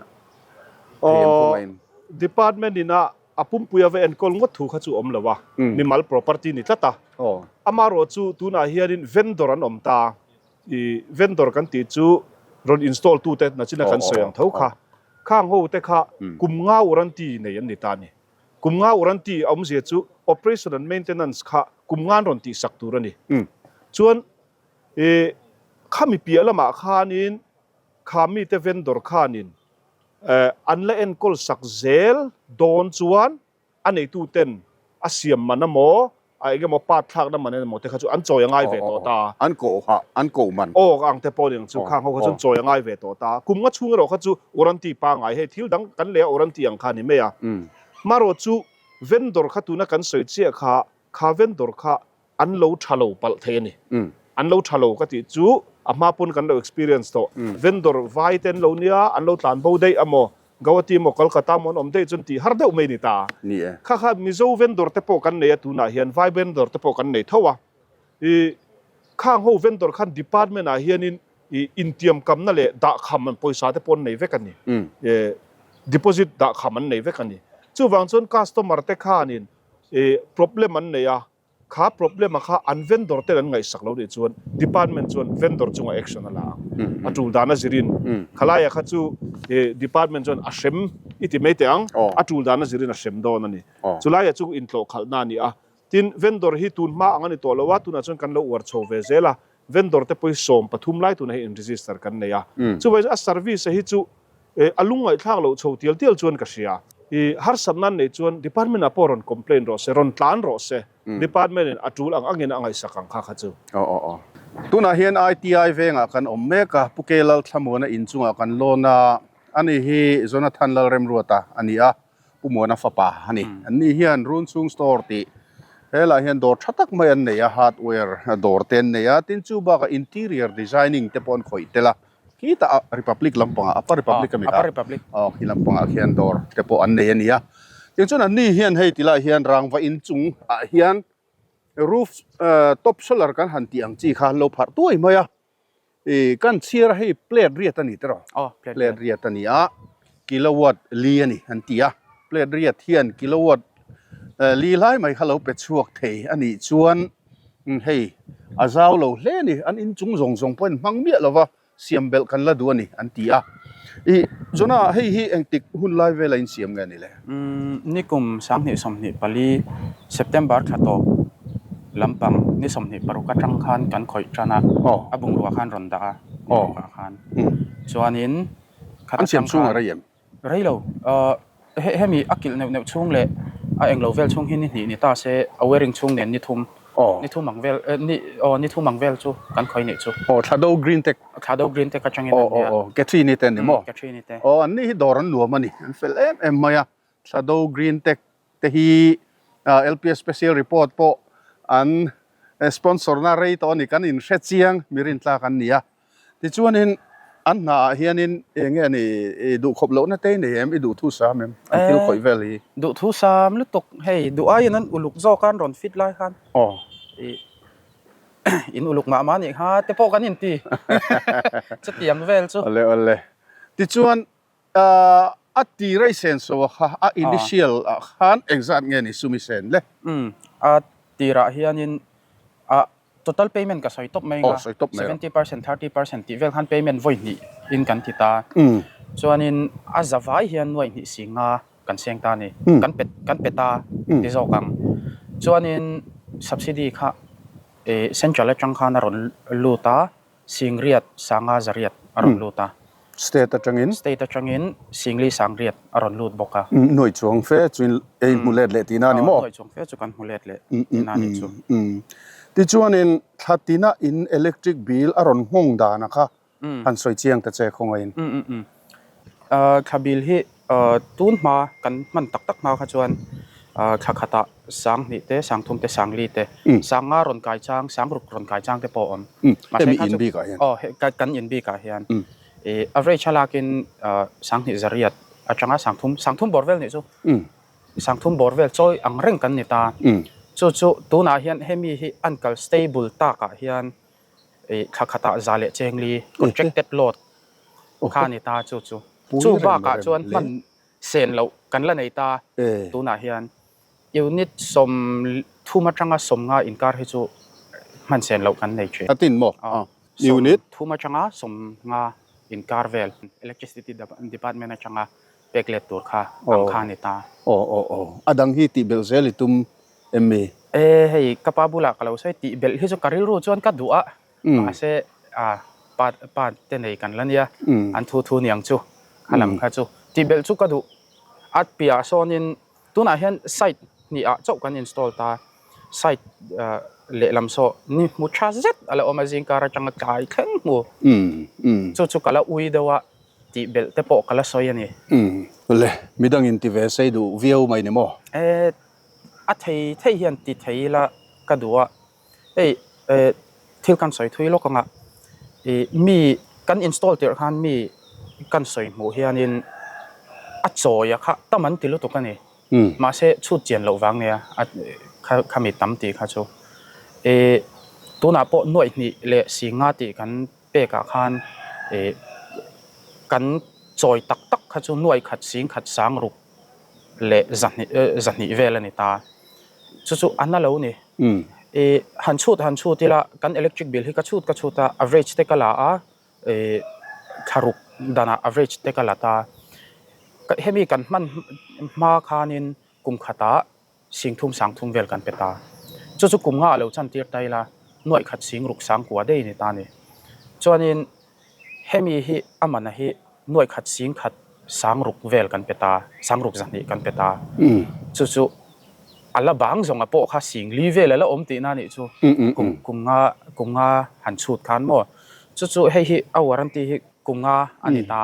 thei em khawngaihin? Department in a a pumpui a va enkawl ngawt thu kha chu awm lo a, mimal property ni tlat a. Amaherawh chu tunah hianin vendor an awm ta, i vendor kan tih chu rawn install tute nachina kan sawi ang tho kha, khang ho te kha kum nga warranty nei an ni ta a ni. Kum nga warranty a awmzia chu operation and maintenance kha kum nga an rawn tihsak tur a ni. Chuan i khami piah lamah khanin kha mite vendor khanin an la enkawl sak zel dawn chuan a neituten a siam man emaw A eng emaw part thlakna man emaw te kha chu an chawi a ngai ve tawh ta. An koh ha, an koh man. Aw ang te pawh ni ang chu, khang ho kha chuan chawi a ngai ve tawh ta. Kum nga chhung erawh kha chu warranty pangngai hei thil dang kan lei a warranty ang kha a ni mai a. Marawh chu vendor kha tuna kan sawi chiah kha, kha vendor kha an lo tha lo palh thei a ni. An lo tha lo ka tih chu a hma pawn kan lo experience tawh. Vendor vai te an lo nia, an lo tlan bo daih amaw, Guwahati emaw Kolkata emaw an awm daih chuan tih har deuh mai a ni ta. Ni e. Kha kha Mizo vendor te pawh kan nei a tunah hian Vai vendor te pawh kan nei tho a. I khang ho vendor khan department ah hianin i intiamkamna leh dahkham an pawisa te pawh an nei vek a ni. E deposit dahkham an nei vek a ni. Chuvang chuan customer te khanin i problem an nei a. Kha problem a kha an vendor ten an ngaihsak lo nih chuan department chuan vendor chungah action a la ang. A tul dan a zirin. Khalaia kha chu department chuan a hrem i ti mai teh ang. A tul dan a zirin a hrem dawn a ni. Chulaia chu intlawh khalhna a ni a. Tin, vendor hi tun hma ang a ni tawh lo a, tunah chuan kan lo uar chho ve zel a. Vendor te pawh hi 13 lai tunah hi in register kan nei a. Chuvai chu a service a hi chu a lungngaihthlak loh chho tial tial chuan ka hria. I harsatna an neih chuan department ah pawh rawn complain rawh se, rawn tlan rawh se. Department in a tul ang angin a ngaihsak ang kha kha chu. Aw aw aw. Tunah hian ITI vengah kan awm mek a, Pu Ke Lalthlamuana inchungah kan lawn a, ani hi Jonathan Lalremruata a ni a, Pu Muana fapa a ni. Anni hian Runchhung Store tih. Helaiah hian dawr tha tak mai an nei a, hardware dawr te an nei a, tin chu bakah interior designing te pawh an khawih tel a, khitah Republic lampangah Upper Republic a mi kha aw khi lampangah khian dawr te pawh an nei a ni a. Tichuan an ni hian hei tilaiah hian rangva inchung ah hian roof top solar kan han tih ang chi kha an lo pharh tuai mai a. I kan chhiar a hei plate riat a ni tiraw? Aw, plate riat. Plate riat a ni a, kilowatt li a ni an ti a. Plate riat hian kilowatt li lai mai kha lo pe chhuak thei a nih chuan hei a zau lo hle a ni. An inchung zawng zawng pawhin hmang miah lo va, siam belh kan la duh a ni an ti a. I Jonah hei hi engtik hun lai vela insiam nge a ni le? Nikum 2024 September thla tawp lampang ni 26 atang khan kan khawih tan a, a bungrua khan rawn dah a, ni rukah khan. Chuanin khat atang khan. Rei em? Rei lo. Hemi a kilh neuh neuh chhung leh a englo vel chhung hi ni hnih ni ta se, a wearing chhung nen ni thum, ni thum ang vel, ni aw ni thum ang vel chu kan khawih nih chu. Aw Thlado Green Tech. Thlado Green Tech atangin an nia. Aw aw aw Catherine-i te an ni maw? Catherine-i te. Aw an ni hi dawr an nuam a ni, an fel em em mai a. Thlado Green Tech te hi LPS Special Report pawh an sponsor na rei tawh a ni, kan inhre chiang mi rintlak an ni a. Tichuanin an hna ah hianin eng nge ni i duh khawp lohna te i nei em? I duhthu sam em? An thil khawih vel hi. Duhthu sam lutuk hei duh aiin an uluk zawk a an rawn fit lai khan. Aw. I in uluk mah mah nih kha te pawh kan inti chutiang vel chu. Awle awle. Tichuan a tir a i sen so a kha a initial ah khan engzat nge ni sum i sen le? Umm a tirah hianin a Total payment ka sawi tawp mai nga, 70%, 30% tih vel khan payment vawi hnih in kan ti ta. Chuanin a za vai hian nuaih hnih si nga kan seng ta a ni, kan pe kan pe ta ti zawk ang. Chuanin subsidy kha central atang khan a rawn lut a, singriat sanga zariat a rawn lut a. State atangin? State atangin Singli Sangriat a rawn lut bawk a. Nuaih chuang fe chu in ei hmu let leh tihna a ni maw? Nuaih chuang fe chu kan hmu let leh tihna a nih chu. Tichuanin thla tina in electric bill a rawn nghawng dana kha han sawi chiang ta che khawngaihin. Thla bill hi tun hma kan hman tak tak hma kha chuan thla khatah sang hnih te, sang thum te, sang li te, sang nga rawn kai chang, sang ruk rawn kai chang te pawh a awm. Hemi in bikah hian? Aw, kan in bikah hian. Average a lakin sang hnih zariat atanga sang thum, sang thum bawr vel nih chu. Sang thum bawr vel chawi ang reng kan ni ta. Chu chu tunah hian hemi hi an kal stable takah hian thla khatah za leh chengli contracted load kha a ni ta chu chu. Chu bakah chuan hman sen loh kan la nei ta tunah hian. Unit 30 atanga 50 inkar hi chu hman sen loh kan nei thin. A tin maw? Aw. Unit? 30 atanga 50 inkar vel Electricity Department atanga pek let tur kha ang kha a ni ta. Aw aw aw. A dang hi tih belh zel i tum em mi? E hei ka pa bulah ka lo sawi tih belh hi chu ka rilru chuan ka duh a. Mahse a pa pa te nei kan la nia. An thu thu niang chu kha lam kha chu tih belh chu ka duh. A piah sawnin Tunah hian site hnihah chauh kan install ta, site lehlam saw ni hmu tha zet a la awm a, zingkar atanga tlai thleng hmu chu chu ka la ui deuh a tih belh te pawh ka la sawi a ni. Le, midangin ti ve sei duh viau mai ni maw? E, a thei thei hian ti thei ila ka duh a, Hei thil kan sawi thui lawk anga ih mi kan install tirh khan mi kan sawi hmuh hianin a chawi a kha tam an ti lutuk a ni. Mahse chhut chian loh vang nia a khami tam tih kha chu. Ih tunah pawh nuaih hnih leh si nga tih kan pekah khan ih kan chawi tak tak kha chu nuaih khat sing khat sang ruk leh zahnih vel a ni ta. Chu chu a na lo ni. I han chhut han chhut ila kan electric bill hi ka chhut ka chhut a average te ka la a i thlaruk danah average te ka la ta. Hemi kan hman hma khanin kum khatah singthum sangthum vel kan pe ta. Chu chu kum nga a lo chantir ta ila nuaih khat sing ruk sang kua daih a ni ta a ni. Chuanin Hemi hi a mana hi nuaih khat sing khat sang ruk vel kan pe ta, sang ruk zahnih kan pe ta. Chu chu a la bang zawnga pawh kha sing li vel a la awm tihna nih chu kum kum nga kum nga han chhut khan maw. Chu chu hei hi a warranty hi kum nga a ni ta.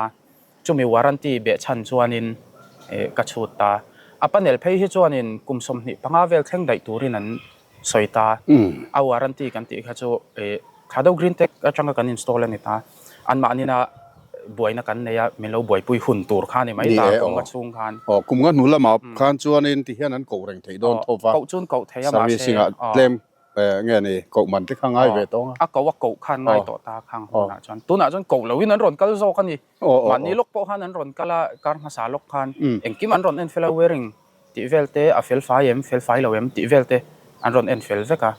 Chumi warranty behchhan chuanin ka chhut ta. A panel phei hi chuanin kum 25 vel thleng daih turin an. sawi ta. A warranty kan tih kha chu ih Thado Green Tech atanga kan install a ni ta. Anmahnina buaina kan nei a, min lo buaipui hun tur kha a ni mai ta kum nga chhung khan. Aw, kum nga hnu lamah khan chuanin tihian an koh reng theih dawn tho va. Koh chuan koh thei a mahse. Servicing ah tlem nge ni koh man te kha ngai ve tawng a. A koh a koh khan ngai tawh ta khang hunah chuan. Tunah chuan koh loin an rawn kal zawk a ni. Mahni lawk pawh khan an rawn kal a, kar hmasa lawk khan engkim an rawn en fel a, wearing tih vel te a fel fai em, fel fai lo em tih vel te an rawn en fel vek a,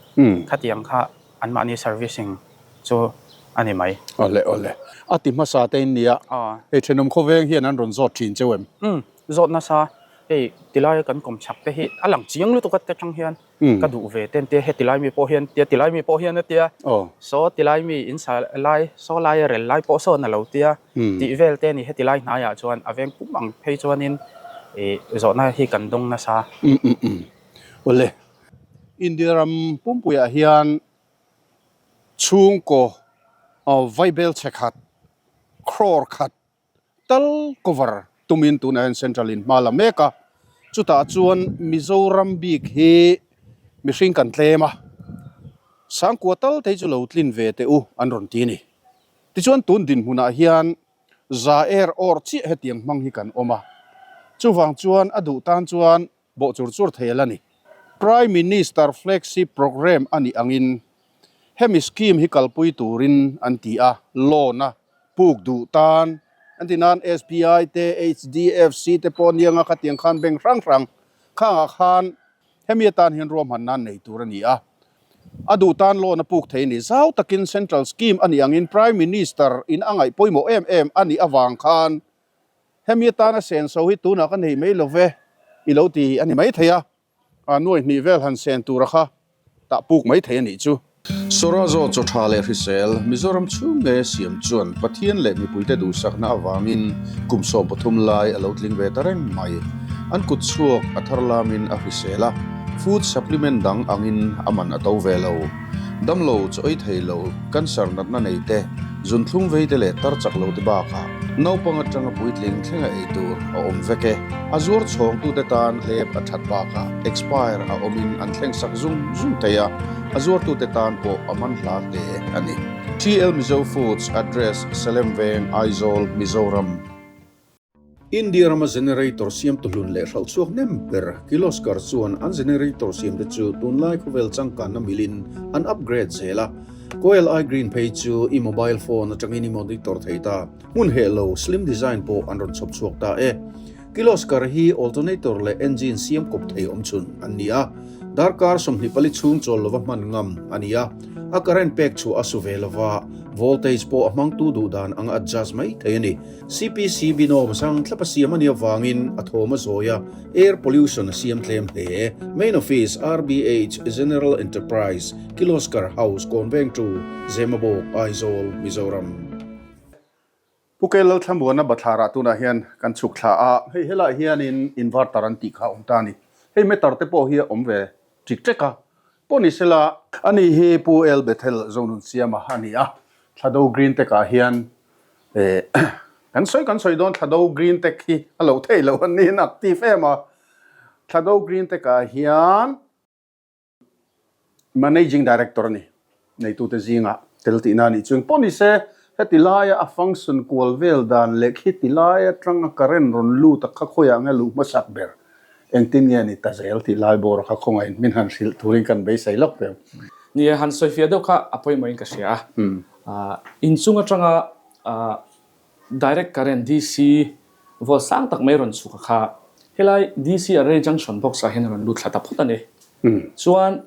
khatiang kha anmahni servicing chu a ni mai. Awle awle. A ti hmasa te in nia. Hei thenawm khawveng hian an rawn zawt thin cheu em? Umm zawt nasa. Hei tilai kan kawm chak te hi a lang chiang lutuk a te tang hian ka duh ve ten tia heti lai mi pawh hian tia tilai mi pawh hian a tia saw tilai mi in sa lai saw lai a rel lai pawh sawn a lo tia tih vel te a ni heti lai hnaiah chuan a veng pum ang phei chuanin ih zawhna hi kan dawng nasa. Awle India ram pumpuiah hian chhungkaw vaibel chhe khat crore khat tal cover tumin tunah hian central in hma la mek a, chutah chuan Mizoram bik hi mihring kan tlem a, sangkua tal te hi chu lo tlin ve teh u an rawn ti a ni. Tichuan tun dinhmunah hian za er awr chiah hetiang hmang hi kan awm a, chuvang chuan a duh tan chuan bawh chur chur thei a la ni. Prime Minister Flagship Programme a nih angin hemi scheme hi kalpui turin an ti a, loan a puk duh tan an ti nan SBI te, HDFC te pawh anianga khatiang khan bank hrang hrang khangah khan hemi atan hian ruahman nan nei tur a ni a. A duh tan loan a puk thei a ni. Zau takin Central Scheme a nih angin Prime Minister in a ngaih pawimawh em em a nih avang khan Hemi atana senso hi tunah ka nei mai lo ve i lo ti a ni mai thei a, a nuai hnih vel han sen tura kha tah puk mai thei a nih chu. Sawrazo chaw tha leh hrisel Mizoram chhung nge siam chuan Pathian leh mipuite duhsakna avangin kum 13 lai a lo tling ve ta reng mai. An kut chhuak a thar lamin a hrisel a, food supplement dang angin a man a to ve lo. Damlo chaw ei thei lo, cancer natna nei te, zunthlum vei te leh tar chak lo te bakah naupang atanga puitling thlenga ei tur a awm vek e. A zuar chhawngtute tan hlep a that bakah expire a awmin an thleng sak zung zung thei a, a zuartute tan pawh a man hla hle a ni. TL Mizo Foods Address, Salem Veng, Aizawl, Mizoram. India rama generator siamtu hlun leh hralh chhuak hnem ber Kirloskar chuan an generator siamte chu tunlai khawvel changkanna milin an upgrade zel a. Coil i Green phei chu i mobile phone atangin i monitor thei ta. Hmun heh lo slim design pawh an rawn chhawp chhuak ta e. Kirloskar hi alternator leh engine siam kawp thei awmchhun an ni a. Darkar 24 chhung chawl lova hman ngam a ni a. A current pek chhuah a su ve lova, voltage pawh a hmangtu duh dan anga adjust mai thei a ni. CPC binawm sang thlap a siam a nih avangin a thawm a zawi a, air pollution a siam tlem hle. Main Office, RBH, General Enterprise, Kiloskar House, Kawnvengtu, Zemabawk, Aizawl, Mizoram. Pu Kel Lalthlamuana bathlarah tunah hian kan chhuk thla a, hei helaiah hianin inverter an tih kha a awm ta a ni. Hei meter te pawh hi a awm ve ṭik ṭek a, pawh ni sela. Ani hi Pu El Bethel Zonunsiama a ni a, Thlado Green Tech ah hian Eh, kan sawi kan sawi dawn Thlado Green Tech hi a lo thei lo an niin active em a. Thlado Green Tech ah hian Managing Director a ni, neitute zingah tel tihna a nih chuan pawh ni se, heti laia a function kual vel dan leh khiti lai atanga current rawn lut a kha khawiah nge luh hmasak ber, engtin nge ni ta zel tih lai bawr kha khawngaih min han hrilh turin kan beisei lawk ve. Ni e, han sawifiah deuh kha a pawimawhin ka hria a. Inchung atanga direct current, DC, volt sang tak mai rawn chhuk a kha. Helai DC array junction box ah hian a rawn lut thla ta phawt a ni. Chuan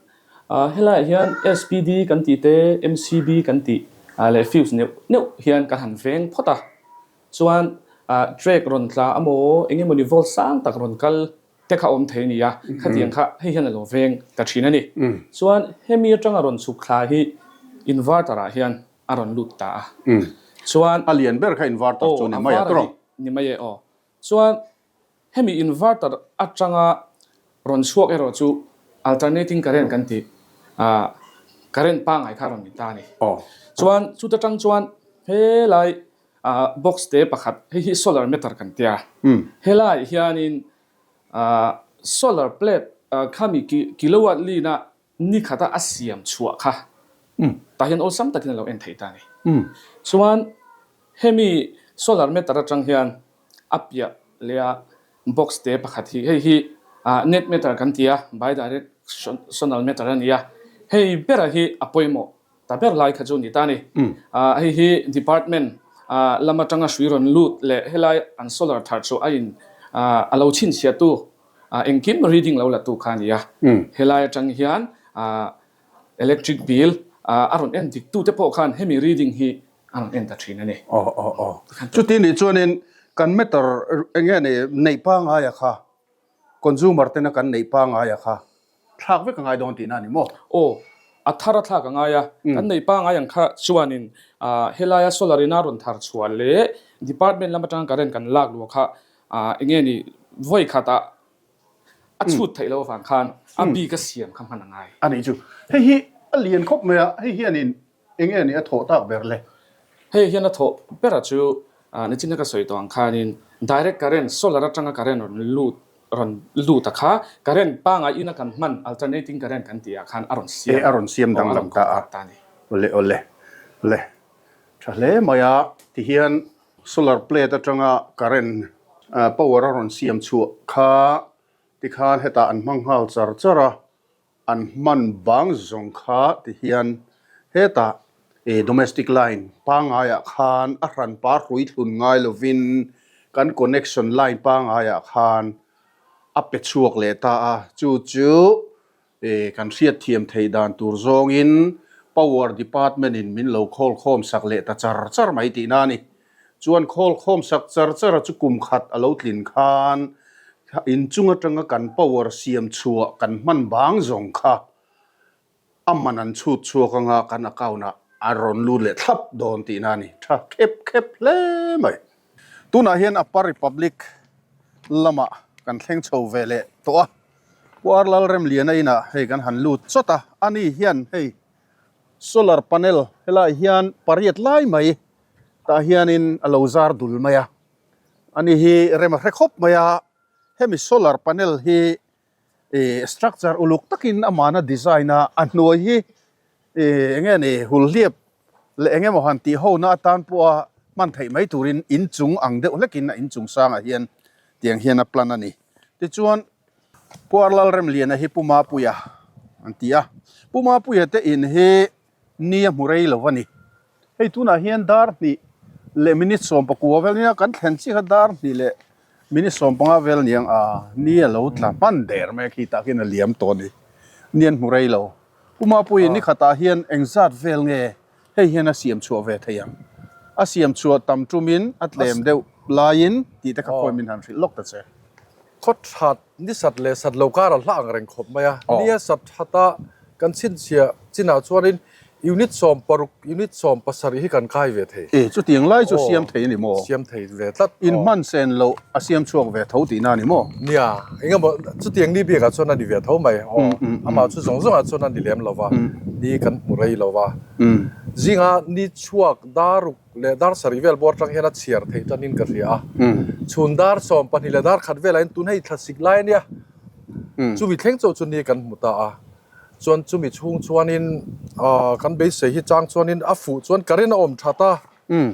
helaiah hian SPD kan tih te, MCB kan tih leh fuse neuh neuh hian kan han veng phawt a. Chuan track rawn tla amaw engemawni volt sang tak rawn kal te kha awm thei a ni a, khatiang kha hei hian a lo veng ta thin a ni. Chuan hemi atanga rawn chhuk thla hi inverter ah hian a rawn lut ta a. Chuan A lian ber kha inverter chu ni mai a tawrh. Ni mai e aw. Chuan hemi inverter atanga rawn chhuak erawh chu alternating current kan tih current pangngai kha a rawn ni ta a ni. Chuan chuta tang chuan helai box te pakhat hei hi solar meter kan tia helai hianin solar plate khami kilowatt lina ni khata a siam chhuah kha tah hian awlsam takin a lo en thei ta a ni. Chuan hemi solar meter atang hian a piah leh a box te pakhat hi hei hi net meter kan ti a, bidirectional meter a ni a, hei bera hi a pawimawh ta ber lai kha chu ni ta a ni. Hei hi department lam atanga hrui rawn lut leh helai an solar thar chu a in a lo chhinchhiahtu engkim reading lo la tu kha a ni a. Helai atang hian electric bill a rawn en dik tu te pawh khan hemi reading hi a rawn en ta thin a ni. Aw aw aw. Chuti nih chuanin kan meter eng nge ni neih pangaia kha consumer tena kan neih pangaia kha thlak vek a ngai dawn tihna a ni maw? Aw, a thar a thlak a ngai a. Kan neih pangai ang kha chuanin helaia solar ina rawn thar chhuah leh department lam atanga current kan lak luah kha eng nge ni vawi khatah a chhut theih loh avang khan a bik a siam kha hman a ngai. A nih chu. Hei hi a lian khawp mai a, hei hianin eng nge ni a thawh tak ber le? Hei hian a thawh ber a chu nichin a ka sawi tawh ang khanin direct current solar atanga current rawn lut rawn lut a kha current pangai ina kan hman alternating current kan tih ah khan a rawn siam E a rawn siam danglam ta a. Awle awle le tha hle mai a tihian Solar plate atanga current power a rawn siam chhuah kha tikhan hetah an hmang nghal char char a, an hman bang zawng kha tihian hetah ih domestic line pangaiah khan a hranpa hrui thlun ngai lovin kan connection line pangaiah khan a pe chhuak leh ta a, chu chu E, kan hriatthiam theih dan tur zawngin Power Department in min lo khawl khawm sak leh ta char char mai tihna a ni. Chuan khawl khawm sak char char a chu kum khat a lo tlin khan inchung atanga kan power siam chhuah kan hman bang zawng kha a man an chhut chhuak anga kan account ah a rawn lut leh thlap dawn tihna a ni. Tha khep khep hle mai. Tunah hian Upper Republic lamah kan thleng chho ve leh tawh a. Pu Arlal Remliana inah hei kan han lut chawt a, ani hian hei solar panel helaiah hian pariat lai mai tah hianin a lo zar dul mai a, ani hi rem a hre khawp mai a, hemi solar panel hi ih structure uluk takin amahna design a, a hnuai hi ih eng nge ni hulhliap leh eng emaw han tih hona atan pawha hman theih mai turin inchung ang deuh hlekin a inchung sangah hian tiang hian a plan a ni. Tichuan Pu Arlalremliana hi Pu Mapuia an ti a, Pu Mapuia te in hi ni a hmu rei lo a ni. Hei tunah hian dar hnih leh minute 19 vel nia kan thlen chiah kha dar hnih leh minute 15 vel niang a ni a lo tla hman der mai a khi tah khian a liam tawh a ni. Ni an hmu rei lo. Pu Mapuii ni khatah hian engzat vel nge hei hian a siam chhuah ve thei ang? A siam chhuah tam tumin a tlem deuh laiin tih te kha khawi min han hrilh lawk ta che. Khaw that ni sat leh sat lo kar a hla ang reng khawp mai a. Nia sat thata kan chhinchhiah chinah chuanin Unit 16, Unit 17 hi kan kai ve thei. E, chutiang lai chu siam thei a ni maw? Siam thei ve tlat. In hman sen loh a siam chhuak ve tho tihna a ni maw? Nia, eng emaw chutiang ni bikah chuan a ni ve tho mai. Aw, amah chu zawng zawngah chuan a ni lem lo va, ni kan hmu rei lo va. Zinga ni chhuak dar ruk leh dar sarih vel bawr atang hian a chhiar theih tanin ka hria a. Chhun dar 12 leh dar khat velah hian tun hei thlasik lai a nia. Chumi thleng chauh chu ni kan hmu ta a. Chuan chumi chhung chuanin kan beisei hi chang chuanin a fuh chuan current a awm that a,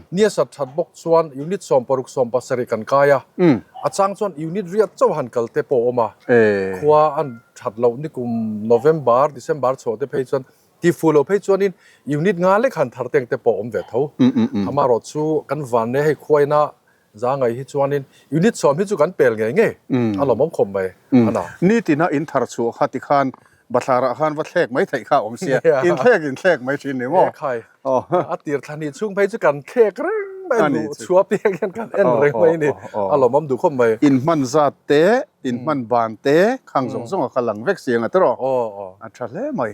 ni a sat that bawk chuan unit 16 17 kan kai a, a chang chuan unit riat chauh han kal te pawh a awm a, khua an that loh nikum November, December chhuah te phei chuan ti fuh loh phei chuanin unit nga lek han thar teng te pawh a awm ve tho. Amaherawh chu kan van nia hei khuaina Zangai hi chuanin unit 10 hi chu kan pel ngei ngei a lawmawm khawp mai a na. Nitina in thar chhuah kha tikhan bathlarah khan va thlek mai theih kha a awm sia, in thlek in thlek mai thin ni maw? He khai, a tir thla hnih chhung phei chu kan thlek reng mai a luh chhuah piang hian kan en reng mai a ni, a lawmawm duh khawp mai. In hman zat te, in hman ban te khang zawng zawng a kha lang vek siang a tiraw? A tha hle mai.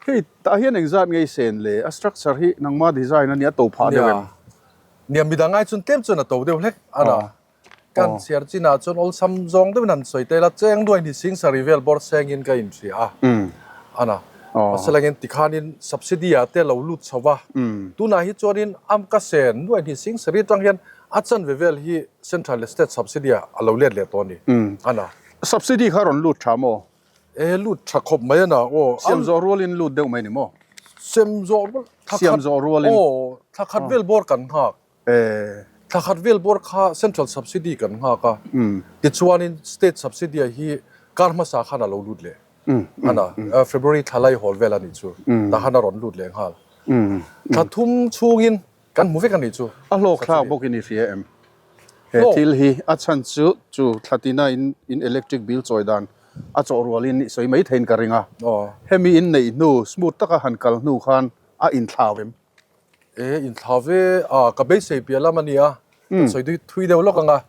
Hei tah hian engzat ngei sen le, a structure hi nangma design a nia to phah deuh em? Nia midang ai chuan tlem chuan a to deuh hlek a ra. Kan chhiar chinah chuan awlsam zawng deuhin han sawi tel a, cheng duai ni sing sarih vel bawr sengin ka inhria a. A na. Mahse tikhanin subsidy ah te lo lut chho va. Tunah hi chuanin am ka sen nuai ni sing sarih atang hian a chanve vel hi central leh state subsidy ah a lo let leh tawh a ni. A na. Subsidy kha rawn lut tha maw? E lut tha khawp mai a na aw. Siam zawh rualin lut deuh mai ni maw? Siam zawh rual thla khat. Siam zawh rualin. Aw thla khat vel bawr kan nghak. E. Thla khat vel bawr kha central subsidy kan nghak a. Tichuanin state subsidy a hi kar hmasa khan a lo lut leh. A na February thla lai hawl vel a nih chu. Tah khan a rawn lut leh nghal. Thla thum chhungin Kan hmu vek a nih chu. A hlawk thlak bawk in i hria em? He thil hi a chhan chu chu thlatina in in electric bill chawi dan a chawh rual in i sawi mai theiin ka ring a. Hemi in neih hnu smooth taka han kal hnu khan a inthlau em? E inthlau ve a, ka beisei piah lam a nia, kan sawi thui deuh lawk ang a.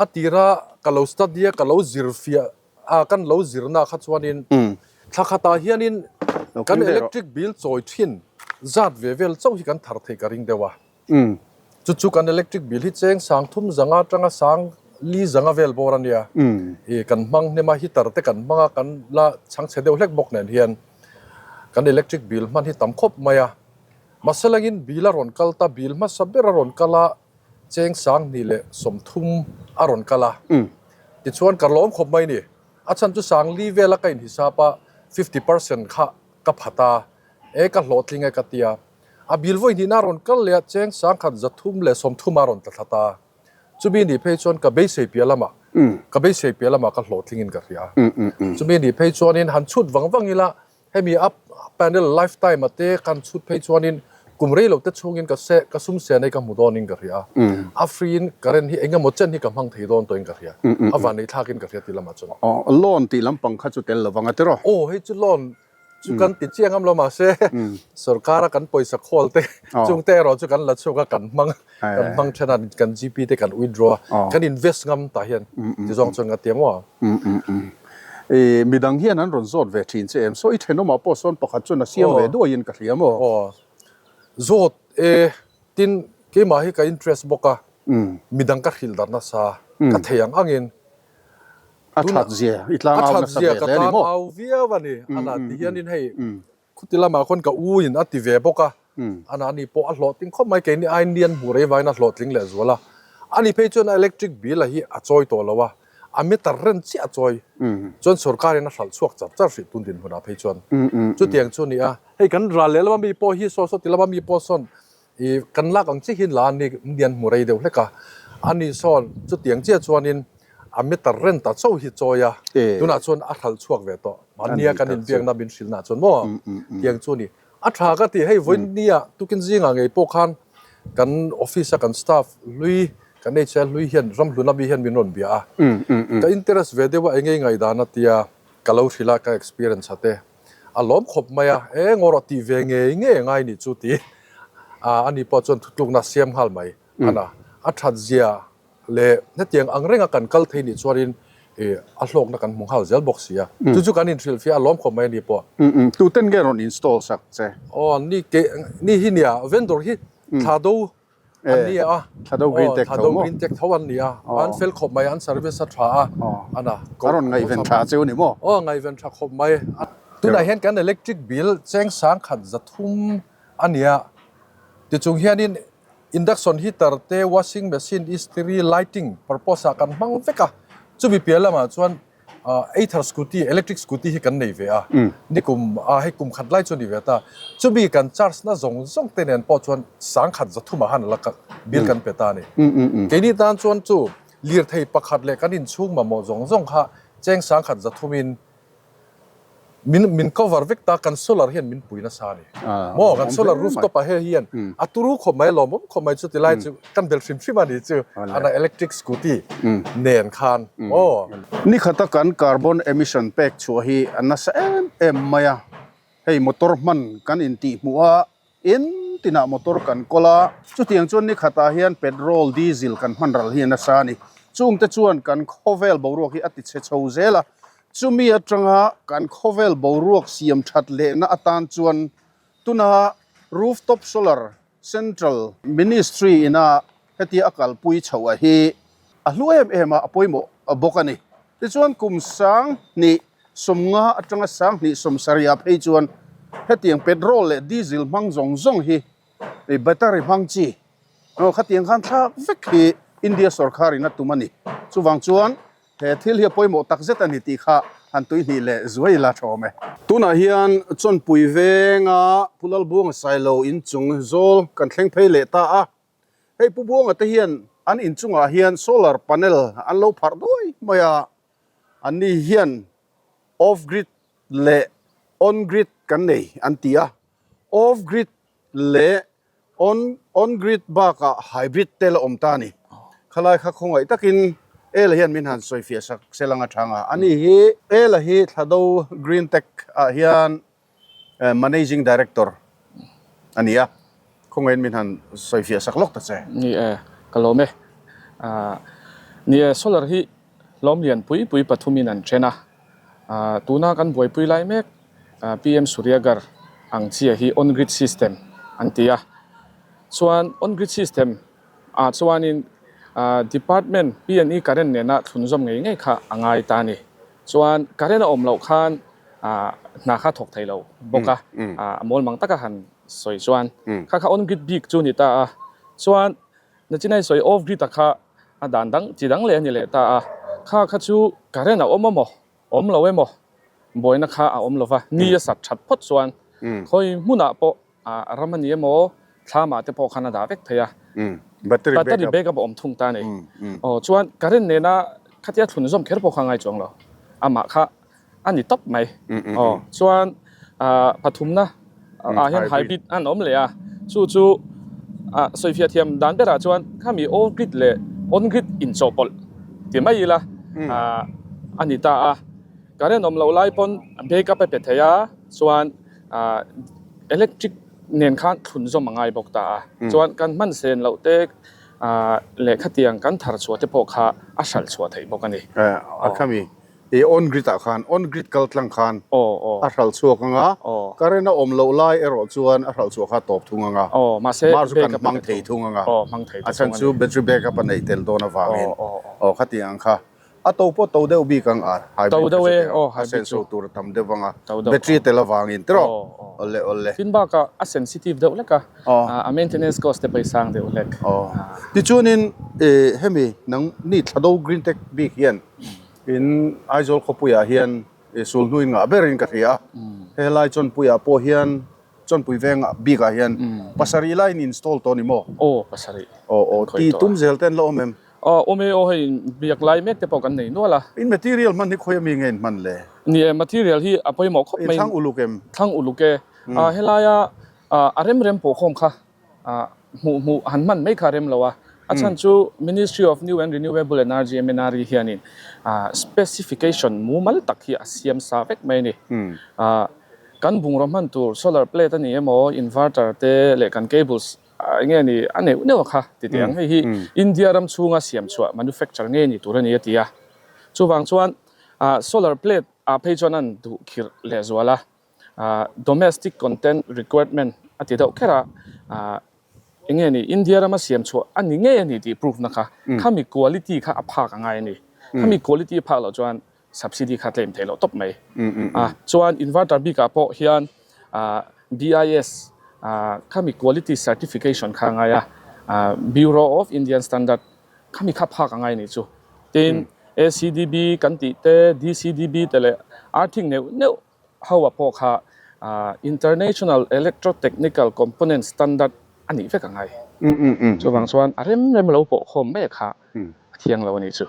A tira ka lo study a, ka lo zir fiah a, kan lo zirna kha chuanin thla khatah hianin kan electric bill chawi thin zat ve vel chauh hi kan thar theih ka ring deuh a. Chu chu kan electric bill hi cheng sang thum zanga atanga sang li zanga vel bawr a nia. I kan hmang hnem a, heater te kan hmang a, kan la chhangchhe deuh hlek bawk nen hian kan electric bill hman hi tam khawp mai a. Mahse langin bill a rawn kal ta, bill hmasa ber a rawn kal a, Cheng Sanghnih leh 30 a rawn kal a, tichuan ka lawm khawp mai ni. A chhan chu Sangli vela ka inhisap a, 50% kha ka phat a, e ka hlawhtling e ka ti a. A bil vawi hnihna a rawn kal leh a, Cheng Sangkhat 330 a rawn tla thla ta. Chumi nih phei chuan ka beisei piah lamah, ka beisei piah lamah ka hlawhtling in ka hria. Chumi nih phei chuanin han chhut vang vang ila, Hemi a panel lifetime a te kan chhut phei chuanin kum rei lo te chhungin ka se ka sum se nei ka hmu dawnin ka hria. A free in current hi eng emaw chen hi ka hmang thei dawn tawhin ka hria. A van nei thlakin ka hria tih lamah chuan. Aw loan tih lampang kha chu tel lovang a tiraw? Aw hei chu loan chu kan ti chiang am lo mahse sorkara kan pawisa khawl te chung te erawh chu kan la chhuak a kan hmang kan hmang then a kan GP te kan withdraw a kan invest ngam tah hian ti zawng chuan ka ti ang aw. I midang hian an rawn zawt ve thin che em? Saw i thenawmah pawh sawn pakhat chuan a siam ve duaiin ka hria maw? Aw, zawt e, tin keimah hi ka interest bawk a, midang ka hrilh darh nasa, ka thei ang angin. A that zia i tlangau nasa ve hle a ni maw? A that zia ka tlangau viau a ni, a la ti hianin hei Khuti lamah khawn ka u in a ti ve bawk a, a ni pawh a hlawhtling khawp mai, keini aiin ni an hmuh rei vangin a hlawhtling leh zual a. Ani phei chuan a electric bill a hi a chawi tawh lo a, a meter rent chiah a chawi. Chuan sorkar in a hralh chhuak char char hrih tun dinhmunah phei chuan. Chutiang chu a ni a, hei kan ral leh lama mi pawh hi saw saw ti lama mi pawh sawn I kan lak ang chiah hian la ni ni an hmu rei deuh hlek a, ani sawn chutiang chiah chuanin a meter rent a cho hi chawi a, tunah chuan a hralh chhuak ve tawh. Mahnia kan inbiakna min hrilhna chuan maw tiang chu a ni. A tha ka ti, hei vawiin nia tukin zingah ngei pawh khan kan office a kan staff hlui, kan HR hlui hian Ramhluna mi hian min rawn bia a, ka interest ve deuh a eng nge ngaihdan a tia ka lo hrilh a, ka experience a te. A lawm khawp mai a, e ngaw rawh tih ve ngei ngei a ngai nih chu ti a ani pawh chuan thutlukna a siam nghal mai a na. A that zia leh hetiang ang renga kan kal thei nih chuanin a hlawkna kan hmu nghal zel bawk si a. Chu chu kan inhrilhfiah a lawm khawp mai a ni pawh. Tuten nge rawn install sak che? Aw ni ke ni hi nia vendor hi thla do an ni a Thado Green Tech tho maw? Green Tech tho an ni a, an fel khawp mai, an service a tha a, ana. A rawn ngaihven tha cheu ni maw? Aw ngaihven tha khawp mai. Tunah hian kan electric bill cheng 10,000 a ni a, tichung hianin induction heater te, washing machine, istiri, lighting purpose ah kan hmang vek a, chumi piah lamah chuan Ather scooty, electric scooty hi kan nei ve a, nikum a hei kum khat lai chu a ni ve ta. Chumi kan charge na zawng zawng te nen pawh chuan 10,300 ah han la bill kan pe ta a ni. Keini tan chuan chu lirthei pakhat leh kan inchhung mamawh zawng zawng kha cheng 10,300 in Min min cover vek ta kan solar hian min pui nasa a ni. Maw kan solar rooftop ah hei hian a turu khawp mai lawmawm khawp mai chu tilai chu kan bel hrim hrim a ni chu ana electric scooty nen khan maw. Ni khata kan carbon emission pek chhuah hi a nasa em em mai a, hei motor hman kan intihhmuh a In tinah motor kan kawl a, chutiang chuan ni khatah hian petrol, diesel kan hman ral hi a nasa a ni. Chungte chuan kan khawvel boruak hi a ti chhe chho zel a, chumi atanga kan khawvel boruak siam that lehna atan chuan tuna rooftop solar central ministry ina hetia a kalpui chhoh a hi a hlu em em a, a pawimawh bawk a ni. Tichuan kum 2000 atanga 2070 ah phei chuan hetiang petrol leh diesel hmang zawng zawng hi battery hmang chi khatiang khan thlak vek hi India sorkharin a tum a ni. Chuvang chuan he thil hi a pawimawh takzet a ni tih kha han tui hnih leh zuai ila tha awm e. Tunah hian Chawnpui venga Pu Lalbuanga Sailo inchung zawl kan thleng phei leh ta a. Hei Pu Buanga te hian an inchungah hian solar panel an lo pharh duai mai a, anni hian off grid leh on grid kan nei an ti a, off grid leh on on grid bakah hybrid te la awm ta a ni. Khalai kha khawngaih takin Ela hian min han sawi fiah sak sel anga thang a, ani hi Ela hi Thlado Green Tech ah hian Managing Director a ni a, khawngaihin min han sawi fiah sak lawk ta che. Ni e, ka lawm e. Ni e, solar hi hlawm lian pui pui pathumin an then a, tuna kan buaipui lai mek PM Suryaghar ang chiah hi on grid system an ti a, chuan on grid system ah chuanin department P&E current nena thlunzawm ngei ngei kha a ngai ta a ni. Chuan current a awm loh khan hna kha thawk thei lo bawk a, a mawl mang taka han sawi chuan kha kha on grid bik chu ni ta a, chuan nachinai sawi off grid a kha a dan dang chi dang leh a ni leh ta a, kha kha chu current a awm a maw awm lo emaw buaina kha a awm lo va, ni a sat that phawt chuan khawi hmunah pawh A ram a ni emaw, thlamah te pawh khan a dah vek thei a. Battery backup a awm thung ta a ni. Aw chuan current nena khatia thlun zawm kher pawh kha a ngai chuang lo. Amah kha a ni tawp mai. Aw chuan pathumna ah hian hybrid an awm leh a. Chu chu sawifiah thiam dan berah chuan khami off grid leh on grid inchawhpawlh ti mai ila a ni ta a. Current awm loh lai pawn backup a pe thei a chuan Electric nen khan thlun zawm a ngai bawk ta a, chuan kan hman sen loh te leh khatiang kan thar chhuah te pawh kha a hralh chhuah theih bawk a ni. A khami i on grid ah khan on grid kal tlang khan a hralh chhuak ang a, current a awm loh lai erawh chuan a hralh chhuah kha a tawp thung ang a, mar chu kan hmang thei thung ang a, a chhan chu battery backup a neih tel dawn avangin aw khatiang ang kha. A to pawh to deuh bik ang a, hybrid kha chu teh a senso tur a tam deuh ang a, battery a tel avangin tiraw? Awle awle. Tin bakah a sensitive deuh hlek a, a maintenance cost te pawh i sang deuh hlek. Tichuanin hemi nang ni Thlado Green Tech bik hian in Aizawl khawpuiah hian sulhnuin ngah berin ka hria a, helai Chawnpuiah pawh hian Chawnpui veng bikah hian pasarih laiin install tawh a ni maw? Aw pasarih. Aw aw ti tum zel te an la awm em? Aw awm e aw hei biak lai mek te pawh kan nei nual a. In material hman hi khawi ami nge in hman le? Ni e material hi a pawimawh khawp mai. In thlang uluk em? Thlang uluk e. A helaia a rem rem pawh khawm kha hmuh hmuh han hman mai kha a rem lo a. A chhan chu Ministry of New and Renewable Energy, MNRE, hianin specification mumal tak hi a siam sa vek mai a ni. Kan bungraw hman tur solar plate a ni emaw inverter te leh kan cables Eng nge ni a neuh neuh a kha ti teh ang. Hei hi India ram chhunga siam chhuah, manufacture, nge ni tur a ni a ti a. Chuvang chuan solar plate ah phei chuan an duh khirh lehzual a, domestic content requirement a ti deuh kher a, eng nge ni India rama siam chhuah a ni ngei a ni tih proof na kha, khami quality kha a phak a ngai a ni. Khami quality a phak loh chuan subsidy kha tlem theih loh tawp mai a chuan inverter bikah pawh hian BIS khami quality certification kha a ngai a Bureau of Indian Standard khami kha phak a ngai a nih chu tin ACDB kan tih te DCDB te leh earthing neuh neuh ho ah pawh kha International Electrotechnical Component Standard a nih vek a ngai chuvang chuan a rem rem lo pawh khawm mai kha a thiang lo a nih chu.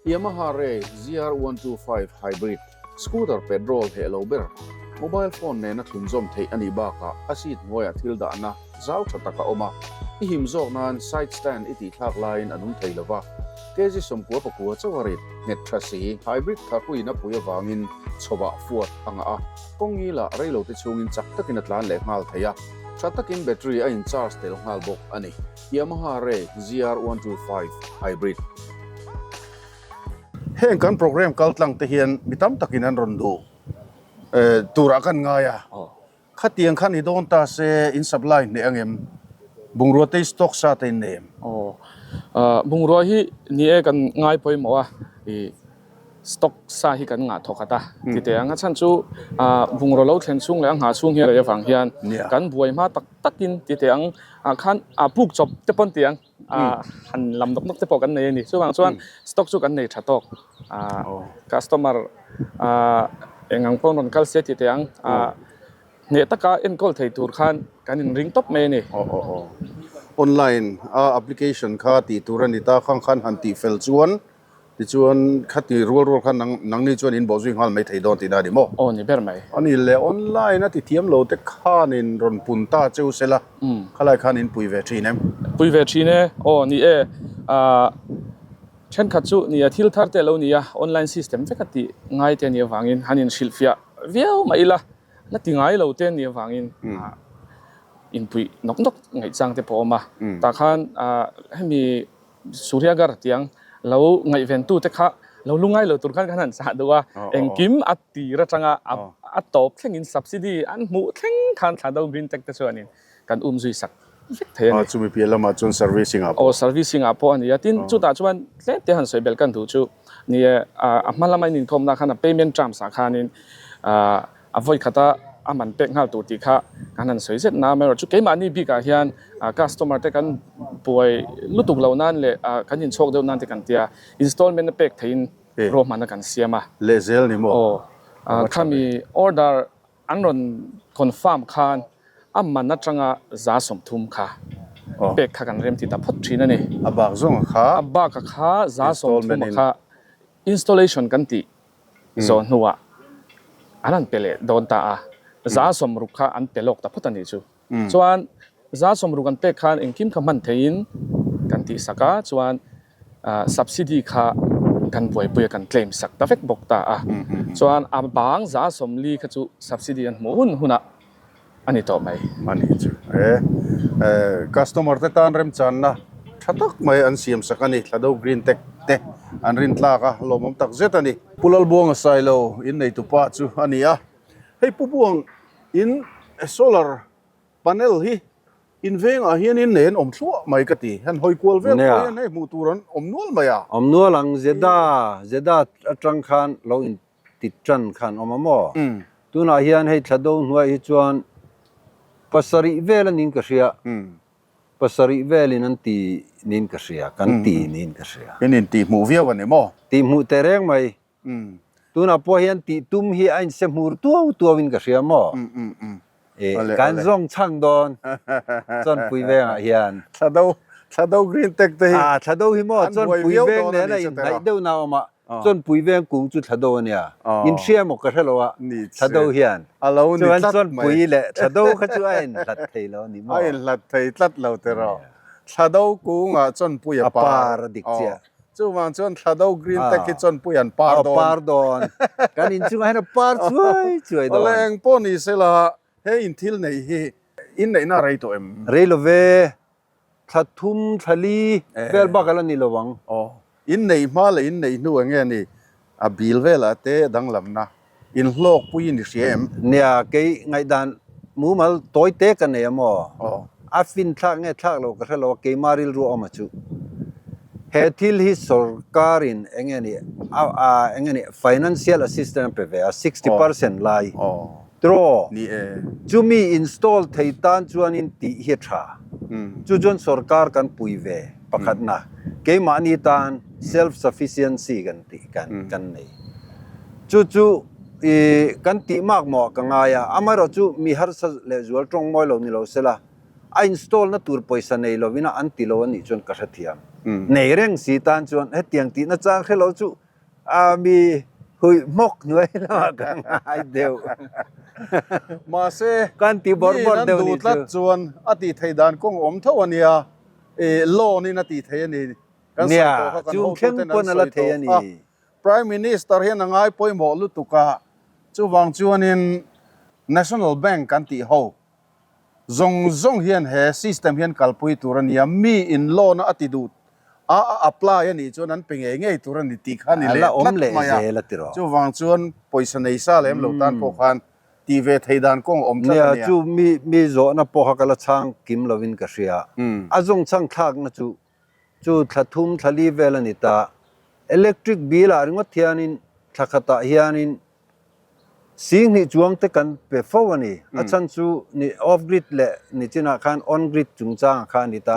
Yamaha Ray ZR125 Hybrid Scooter petrol heh lo ber mobile phone nena thlunzawm theih a nih bakah a seat hnuaiah thil dahna zau tha tak a awm a, i him zawk nan side stand i tihthlak laiin a nung thei lova. Kg 99 chauh a rit nghet tha si, hybrid tharhuin a pui avangin chhawah fuat a ngah a, kawng ngilah reilote chhungin chak takin a tlan leh nghal thei a. Tha takin battery a in charge tel nghal bawk a ni. Yamaha Ray ZR125 Hybrid. Heng kan program kal tlang te hian mi tam takin an rawn duh turah kan ngai a. Khatiang kha ni dawn ta se in supply hneh ang em? Bungrua te stock sa te in nei em? Aw, bungrua hi ni e kan ngai pawimawh a, i stock sa hi kan ngah thawk khat a ti teh ang. A chhan chu bungrua lo thlen chhung leh a nghah chhung hi a rei avang hian kan buai hma tak takin ti teh ang khan a puk chawp te pawn ti ang han lam nawk nawk te pawh kan nei a ni. Chuvang chuan stock chu kan nei tha tawk. Customer eng ang pawh rawn kal se ti teh ang. Hneh taka enkawl thei tur khan kan inring tawp mai a ni. Aw aw aw. Online a application kha tih tur a ni ta khang khan han tih fel chuan tichuan khati rual rual khan nang nangni chuan in bawhzui nghal mai thei dawn tihna a ni maw? Aw ni ber mai. A ni le, online a ti thiam lo te khanin rawn pun ta cheu sela khalai khan in pui ve thin em? Pui ve thin e, aw ni e. Ahh. Thenkhat chu nia thil thar te lo nia online system vek a tih ngai te nia vangin han inhrilhfiah viau mah ila la ti ngai lo te nia vangin inpuih nawk nawk ngaihchang te pawh a awm a. Tah khan hemi Suryagarh tiang lo ngaihven tu te kha lo lungai lo tur khan kan han chah duh a, engkim a tir atanga a tawp thlengin subsidy an hmuh thleng khan thla do green tech te chuanin kan um zui sak vek thei a ni. Chumi piah lamah chuan servicing ah pawh. Aw servicing ah pawh a ni a, tin chutah chuan tlem te han sawi belh kan duh chu ni e, a hma lama in inkawmna khan a payment terms ah khanin a vawi khata a man pek nghal tur tih kha kan han sawi zet na amaherawh chu keimahni bikah hian customer te kan buai lutuk loh nan leh kan inchhawk deuh nan te kan tia installment a pek theihin ruahmanna kan siam a. Lehzel ni maw? Aw khami order An rawn confirm khan a man atanga 30% kha pek kha kan remti ta phawt thin a ni. A bak zawng a kha A bak a kha 30% a kha installation kan tih zawh hnuah an han pe leh dawn ta a, 60% kha an pe lawk ta phawt a nih chu. Chuan 60% an pek khan engkim kha hman theihin kan tihsak a, chuan subsidy kha kan buaipui a kan claim sak ta vek bawk ta a. Chuan a bang 40% kha chu subsidy an hmuh hun hunah a ni tawh mai. A nih chu e. Customer te tan remchanna tha tak mai an siam sak a ni. Thlado Green Tech te an rin tlak a, lawmawm tak zet a ni. Pu Lalbuanga Sailo inneitupa chu a ni a. Hei Pu Buang in solar panel hi in vengah hianin nei an awm thluah mai ka ti. Han hawi kual vel pawh hian hei hmuh tur an awm nual mai a. Awm nual ang Zeda, Zeda atang khan lo in ti tan khan awm a maw? Tunah hian hei thla do hnuai hi chuan pasarih vel a niin ka hria. Pasarih velin an ti niin ka hria, kan ti niin ka hria. In intih hmuh viau a ni maw? Tih hmuh tehreng mai. Tunah pawh hian tih tum hi a inse hmur tuau tuau in ka hria maw? Kan zawng chhang dawn Chawnpui vengah hian. Thlado, Thlado Green Tech te hi. Ah, Thlado hi maw? Chawnpui veng nen a inhnaih deuh na awm a. Chawnpui veng kung chu Thlado a nia. In hria maw ka hre lo a, Thlado hian. Chuan Chawnpui leh Thlado kha chu a inhlat thei lo a ni maw? A inhlat thei tlat lo tiraw. Thlado kungah Chawnpui a par. A par dik chiah. Chuvang chuan Thlado Green Tech hi chuan pui an par dawn. A par dawn. Kan inchungah hian a par chuai chuai dawn. Awle eng pawh ni sela he in thil neih hi in neihna a rei tawh em? Rei lo ve. Thla thum, thla li vel bak a la ni lo ang. Aw. In neih hma leh in neih hnu eng nge ni? A bil velah te danglamna inhlawk pui in i hria em? Nia, kei ngaihdan mumal tawi te ka nei a maw? A fin thlak nge thlak lo ka hre lo a, keimah rilru a awm a chu. He thil hi sorkarin eng nge ni, eng nge ni, financial assistance a pe ve a, 60% lai. Tiraw? Ni e. Chumi install thei tan chuanin tih hi a tha. Chu chuan sorkar kan pui ve. Pakhatna, keimahni tan self sufficiency kan tih kan kan nei. Chu chu i kan tih mak maw ah ka ngai a, amaherawh chu mi harsa lehzual tawng mawi lo ni lo sela, a install na tur pawisa nei lovin a an ti lo a nih chuan ka hrethiam. Nei reng si tan chuan hetiang tihna chang hre lo chu A mi huih hmawk hnuai lamah ka ngai deuh. Mahse, Kan ti bawrh bawrh deuh nih chu. Tlat chuan a tih theih dan kawng awm tho a nia, i loan in a tih theih a ni. Kan sawi tawh kha, kan hotuten an sawi tawh kha. Prime Minister hian a ngai pawimawh lutuk a, chuvang chuanin National Bank kan tih ho. Zawng zawng hian he system hian kalpui tur a ni a, mi in loan a ti duh a a apply a nih chuan an pe ngei ngei tur a ni tih kha a ni leh tlat mai a, chuvang chuan pawisa nei sa lem lo tan pawh khan tih ve thei dan kawng a awm tlat a nia. Nia, chu mi mi zawhna pawh kha ka la chhang kim lovin ka hria. A zawng chhang thlakna chu chu thla thum thla li vel a ni ta. Electric bill ah ringawt hianin thla khatah hianin Sing hnih chuang te kan pe fo a ni. A chhan chu ni off grid leh ni chinah khan on grid chungchangah kha a ni ta.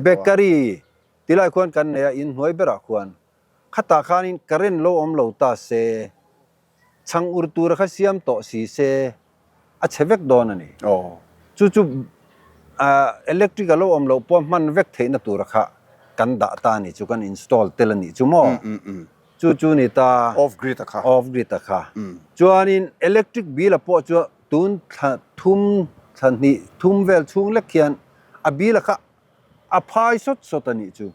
Bakery tilai khuan kan nei a, in hnuai berah khuan. Khatah khanin current lo awm lo ta se, chhang ur tura kha siam tawh si se, a chhe vek dawn a ni. Chu chu electric a lo awm loh pawh hman vek theihna tura kha kan dah ta a ni chu, kan install tel a nih chu maw? Chu chu ni ta. Off grid a kha. Off grid a kha. Chuanin electric bill a pawh chu tun thla thum, thla hnih thum vel chhung lek hian a bill a kha a phai sawt sawt a nih chu.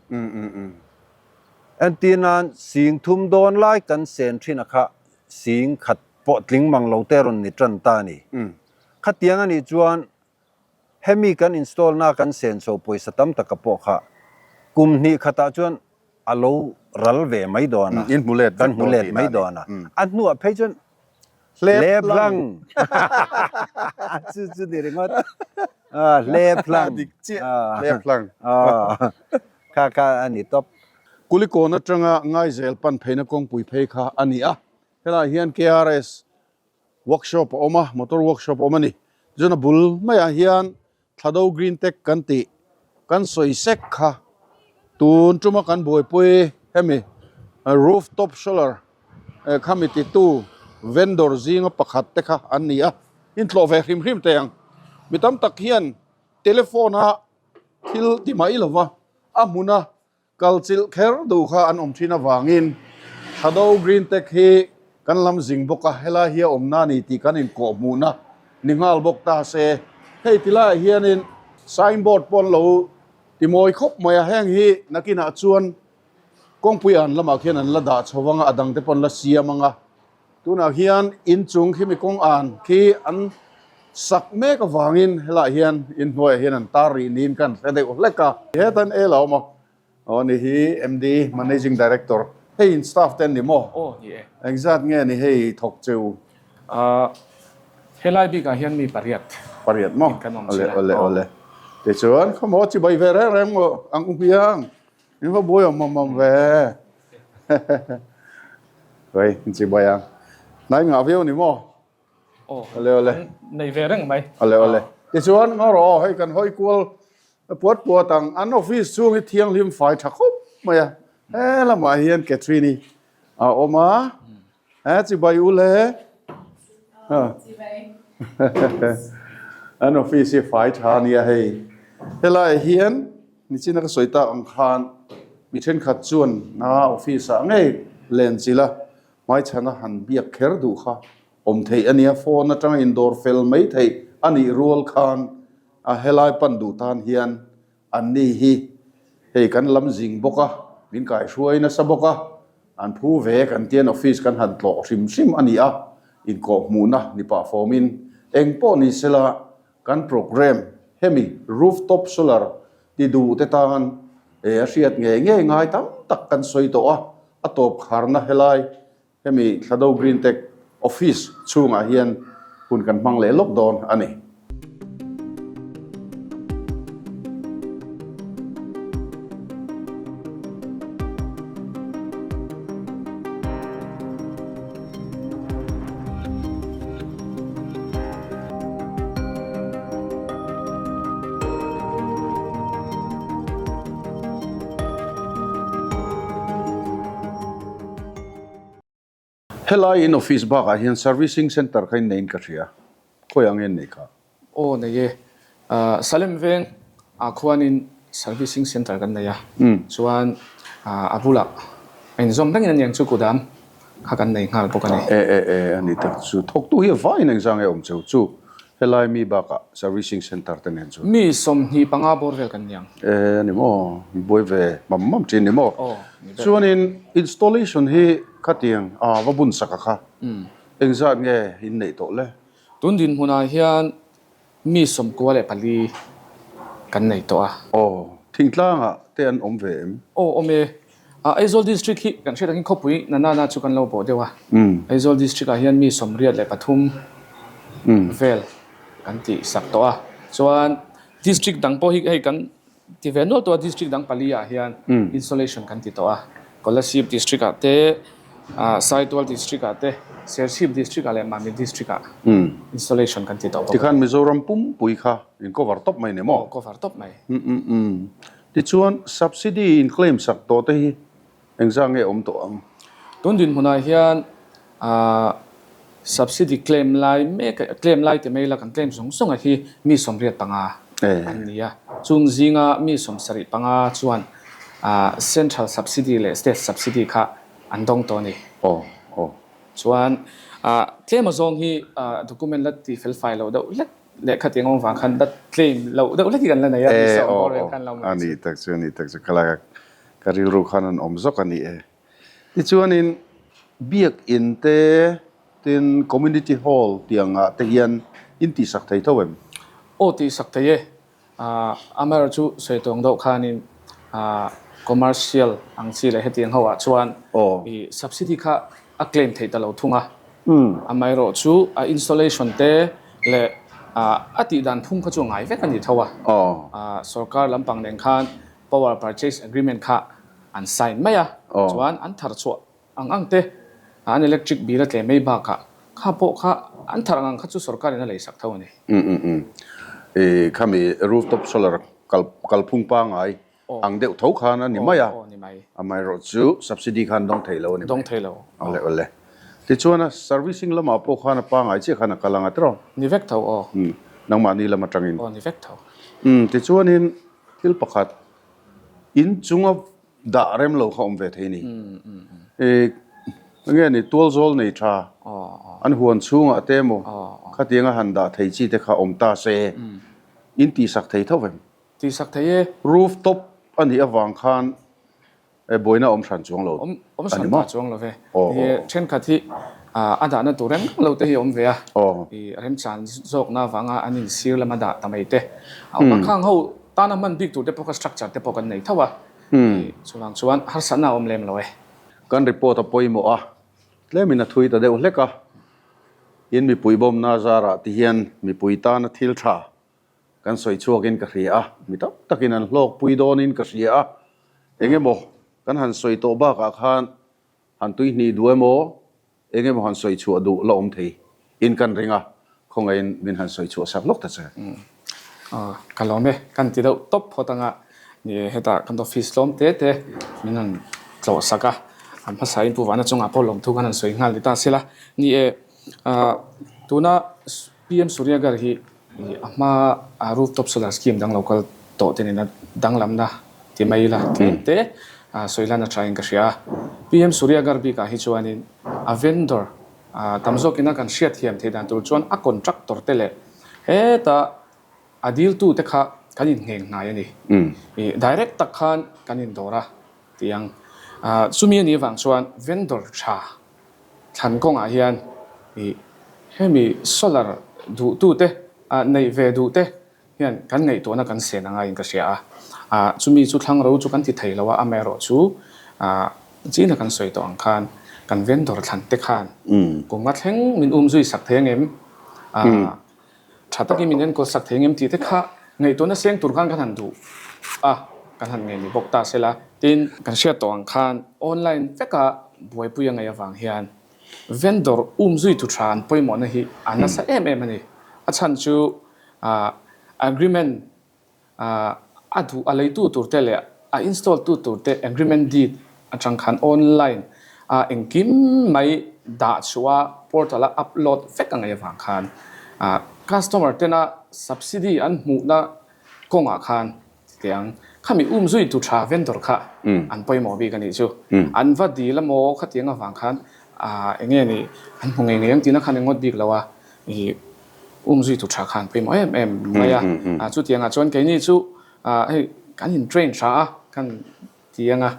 Entir nan sing thum dawn lai kan sen thin a kha sing khat pawh tling mang lo te rawn ni tan ta a ni. Khatiang a nih chuan hemi kan install na kan sen chho pawisa tam taka pawh kha kum hnih khatah chuan a lo ral ve mai dawn a, kan hmu let mai dawn a, a hnuah phei chuan hlep hlang chu chu ni ringawt hlep hlang hlep hlang kha kha a ni tawp. Kulikawn atanga Ngaizel pan pheina kawngpui phei kha a ni a, helaiah hian KRS workshop a awm a, motor workshop a awm a ni. Tichuan a bul maiah hian Thlado Green Tech kan tih kan sawi sek kha tun tuma kan buaipui hemi roof top solar khami titu vendor zinga pakhat te kha an ni a, intlawh ve hrim hrim teh ang. Mi tam tak hian telephone a thil ti mai lova a hmuna Kal chilh kher duh kha an awm thin avangin Thado Green Tech hi kan lam zing bawk a, helai hi a awmna a ni tih kan inkawhhmuhna ni nghal bawk ta se. Hei ti laiah hianin signboard pawh an lo ti mawi khawp mai a, heng hi nakinah chuan kawngpui an lamah khian an la dah chho vang a, a dangte pawh an la siam ang a. Tunah hian inchung khimi kawng an khi an sak mek avangin helaiah hian inhnuaiah hian an tar rih niin kan hre deuh hlek a. Hetan e la awm a, aw ni hi MD, Managing Director, hei in staff te an ni maw? Aw ni e. Engzat nge ni hei thawk cheu? Ahh helai bikah hian mi pariat. Pariat maw? Kan awm chhun a. Awle awle awle. Tichuan khawmaw chibai ve reng reng maw ang u hmiang? In va buai awm awm awm ve. Hei, in chi buai ang. Hnai ngah viau ni maw? Aw. Ale ale. Nei ve reng mai. Ale ale. Tichuan ngaw rawh aw, hei kan hawi kual puat puat ang. An office chhung hi thianghlim fai tha khawp mai a. He lamah hian Catherine hi a awm a. He chibai u le. An office hi fai tha a nia hei. Helaiah hian nichina ka sawi tak ang khan mi thenkhat chuan a office ah ngei len chilh a, hmaichhana han biak kher duh kha awm theih a nia. Phone atanga indawr fel mai theih a nih rual khan a helai pan duh tan hian Anni hi hei kan lam zing bawk a, min kaihruai nasa bawk a, an phu ve kan tian office kan han tlawh hrim hrim a ni a, inkawhhmuhna ni pah fawmin eng pawh ni sela kan programme hemi rooftop solar ti duh te tan e a hriat ngei ngei ngai tam tak kan sawi tawh a, a tawp kharna helai Hemi Thlado Green Tech Office chhungah hian hun kan hmang leh lawk dawn a ni. Helai in office bakah hian servicing centre kha in neiin ka hria, khawi ang nge in nei kha? Aw nei e, Salem veng ah khuanin servicing centre kan nei a, chuan a bulah a inzawm rengin a niang chu kudam kha kan nei nghal bawk a ni. E e e a ni tak chu, thawktu hi a vaiin engzang nge awm cheu chu helai mi bakah servicing centre te nen chuan? Mi 25 bawr vel kan niang. E a ni maw, buai ve mam mam thin ni maw? Aw. Chuanin installation hi khatiang a va bun sak a kha engzat nge in neih tawh le? Tun dinhmunah hian Mi 94 kan nei tawh a. Aw, thingtlangah te an awm ve em? Aw, awm e. Aizawl District hi kan hriat angin khawpui na na na chu kan lo bawh deuh a. Aizawl District ah hian mi 83 vel kan tih sak tawh a. Chuan District dang pawh hi hei kan ti ve nual tawh a, District dang pali ah hian installation kan ti tawh a. Kolasib District ah te, Saitual District ah te, Serchhip District ah leh Mamit District ah installation kan ti tawh bawk a. Tikhan Mizoram pumpui kha in cover tawp mai ni maw? Aw, cover tawp mai. Tichuan subsidy in claim sak tawh te hi engzah nge awm tawh ang? Tun dinhmunah hian subsidy claim lai mek, claim lai ti mai ila kan claim zawng zawng a hi mi 85 an ni a. Chung zinga mi 75 chuan central subsidy leh state subsidy kha an dawng tawh a ni. Chuan tlem azawng hi document la ti fel fai loh deuh hlek Lehkha tih ngawng vang khan dat claim loh deuh hlek hi kan la nei a, E aw aw a ni tak chu a ni tak chu ka lak a ka rilru khan an awm zawk a ni e. Tichuanin biakin te tin community hall tih angah te hian in tihsak thei tho em? Aw tihsak thei e. Amaherawhchu sawi tawng deuh khanin commercial ang chi leh hetiang ho ah chuan i subsidy kha a claim theih ta lo thung a. Amaherawhchu a installation te leh a tih dan phung kha chu a ngai vek a ni tho a. Sorkar lampang nen khan power purchase agreement kha an sign mai a, chuan an thar chhuah ang ang te an electric bill a tlem mai bakah kha pawh kha an thar ang ang kha chu sorkarin a lei sak tho a ni. Khami rooftop solar kalphung pangai Ang deuh tho khan a ni mai a, amaherawh chu subsidy khan dawng thei lo a ni mai. Dawng thei lo. Awle awle. Tichuan a servicing lamah pawh khan a pangai chiah khan a kal ang a tiraw? Ni vek tho aw. Umm, nangmahni lam atangin. Aw ni vek tho. Umm, tichuanin thil pakhat in chunga dah rem lo kha awm ve thei ni. E, enge ni tualzawl nei tha an huan chhungah te emaw khatianga han dah thei chi te kha awm ta se in tihsak thei tho vem? Tihsak thei e. Roof top a nih avang khan buaina a awm hran chuang lo Awm awm hran ta chuang lo ve. Ni thenkhat hi a dahna tur reng lo te hi a awm ve a. I remchan zawkna avanga an insir lama dah ta mai te a awm a. Khang ho tana hman bik tur te pawh kha structure te pawh kan nei tho a. Chuvang chuan harsatna a awm lem lo e. Kan report a pawimawh a, tlemin a thui ta deuh hlek a. In mipui bawmna zarah ti hian mipui tana thil tha Kan sawi chhuakin ka hria a, mi tam takin an hlawkpui dawnin ka hria a, eng emaw kan han sawi tawh bakah khan han tui hnih duh emaw, eng emaw han sawi chhuah duh la awm thei in kan ring a, khawngaihin min han sawi chhuah sak lawk ta che. Ka lawm e, kan ti deuh tawp phawt anga ni e, hetah kan office tlawm te te min han tlawh sak a, an hmasain Pu Vana chungah pawh lawmthu kan han sawi nghal ni ta sela, ni e, tuna PM Suryagarh hi A hma a rooftop solar scheme dang lo kal tawh te nena danglamna ti mai ila tlem te sawi lan a tha in ka hria a. PM Surya Ghar bikah hi chuanin a vendor tam zawkina kan hriat thiam theih dan tur chuan a contractor te leh heta a diltu te kha kan inngheng hnai a ni. Direct tak khan kan indawr a ti ang. Chumi a nih avang chuan vendor tha Thlan kawngah hian ih hemi solar duhtute ah neih ve duhte hian kan ngaihtuahna kan sen a ngaiin ka hria a. Ah chumi chu thlang ro chu kan ti thei lo a, amaherawh chu ah china kan sawi tawh ang khan kan vendor thlan te khan kum nga thleng min um zui sak thei angem? Ah Tha takin min enkawl sak thei ngem tih te kha ngaihtuahna seng tur khan kan han duh a, kan han ngei ni bawk ta sela. Tin, kan hriat tawh ang khan online veka buaipui a ngaih avang hian vendor um zui tu tha an pawimawhna hi a nasa em em a ni. A chhan chu agreement A duh a leitu tur te leh a install tu tur te agreement deed atang khan online a engkim mai dah chhuah a portal a upload vek a ngaih avang khan customer tena subsidy an hmuhna kawngah khan teh ang khami um zui tu tha vendor kha an pawimawh bik a nih chu. An va dil emaw khatiang avang khan enge ni an hmu ngei ngei ang tihna khan engawt bik lo a. Um zui tu tha khan pawimawh em em mai a, chutiangah chuan keini chu hei kan in train tha a, kan ti ang a,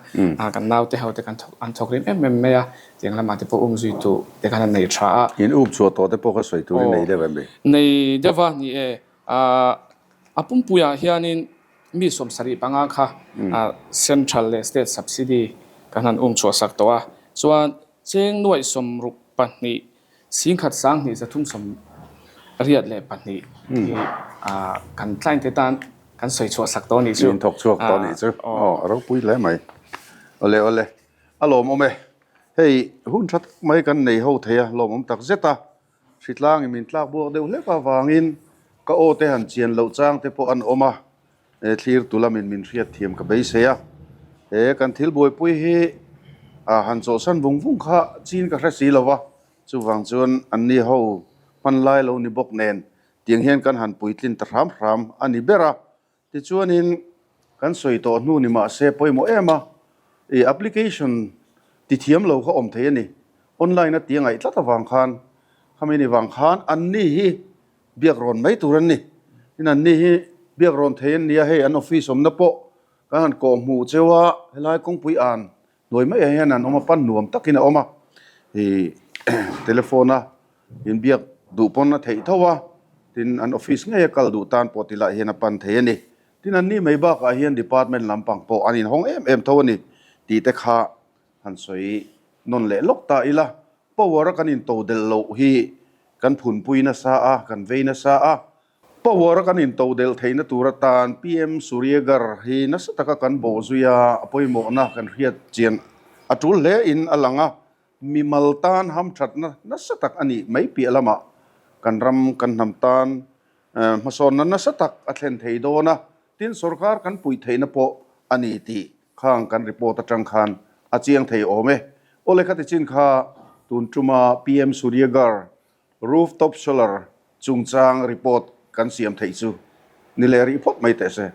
kan naute ho te kan thawk an thawk rim em em mai a, tiang lamah te pawh um zui tu te khan an nei tha a. In up chhuah tawh te pawh kha sawi tur i nei deuh em ni? Nei deuh a, ni e. A pumpuiah hianin mi 75 kha Central leh State Subsidy kan han um chhuah sak tawh a, chuan cheng nuaih 62 10,232 hi kan client te tan kan sawi chhuah sak tawh a nih chu. Min thawk chhuak tawh a nih chu. Aw, a ropui hle mai. Awle awle, a lawmawm e. Hei hun tha tak mai kan nei ho thei a, lawmawm tak zet a. Hritlangin min tlak buak deuh hlek avangin ka aw te han chian loh chang te pawh an awm a, he thlir tu lamin min hriat thiam ka beisei a. He kan thil buaipui hi a han chawlhsan vung vung kha chin ka hre si lo va, chuvang chuan anni ho hman lai lo ni bawk nen tiang hian kan han puitlin ta hram hram a ni ber a. Tichuanin kan sawi tawh hnu ni mah se pawimawh em a, i application ti thiam lo kha awm thei a ni. Online a ti a ngaih tlat avang khan, khami ni vang khan anni hi biak rawn mai tur an ni. Tin anni hi biak rawn thei an ni a, hei an office awmna pawh kan han kawh hmuh cheu a, helai kawngpui an hnuai maiah hian an awm a, pan nuam takin a awm a, i telephone a inbiak duh pawn a theih tho a, tin an office ngei a kal duh tan pawh ti lah hian a pan thei a ni. Tin an ni mai bakah hian department lampang pawh an inhawng em em tho a ni tih te kha han sawi nawn leh lawk ta ila, power a kan intodelh loh hi kan phunpui nasa a, kan vei nasa a, Power a kan intodelh theihna tur atan PM Suryagarh hi nasa taka kan bawh zui a, a pawimawhna kan hriat chian a tul hle in a lang a, mimal tan hamthatna nasa tak a nih mai piah lamah kan ram kan hnam tan hmasawnna nasa tak a thlen thei dawn a, tin sorkar kan puih theihna pawh a ni tih khang kan report atang khan a chiang thei awm e. Awle khati chin kha tun tuma PM Suryagarh Rooftop solar chungchang report kan siam theih chu ni leh rih phawt mai teh se.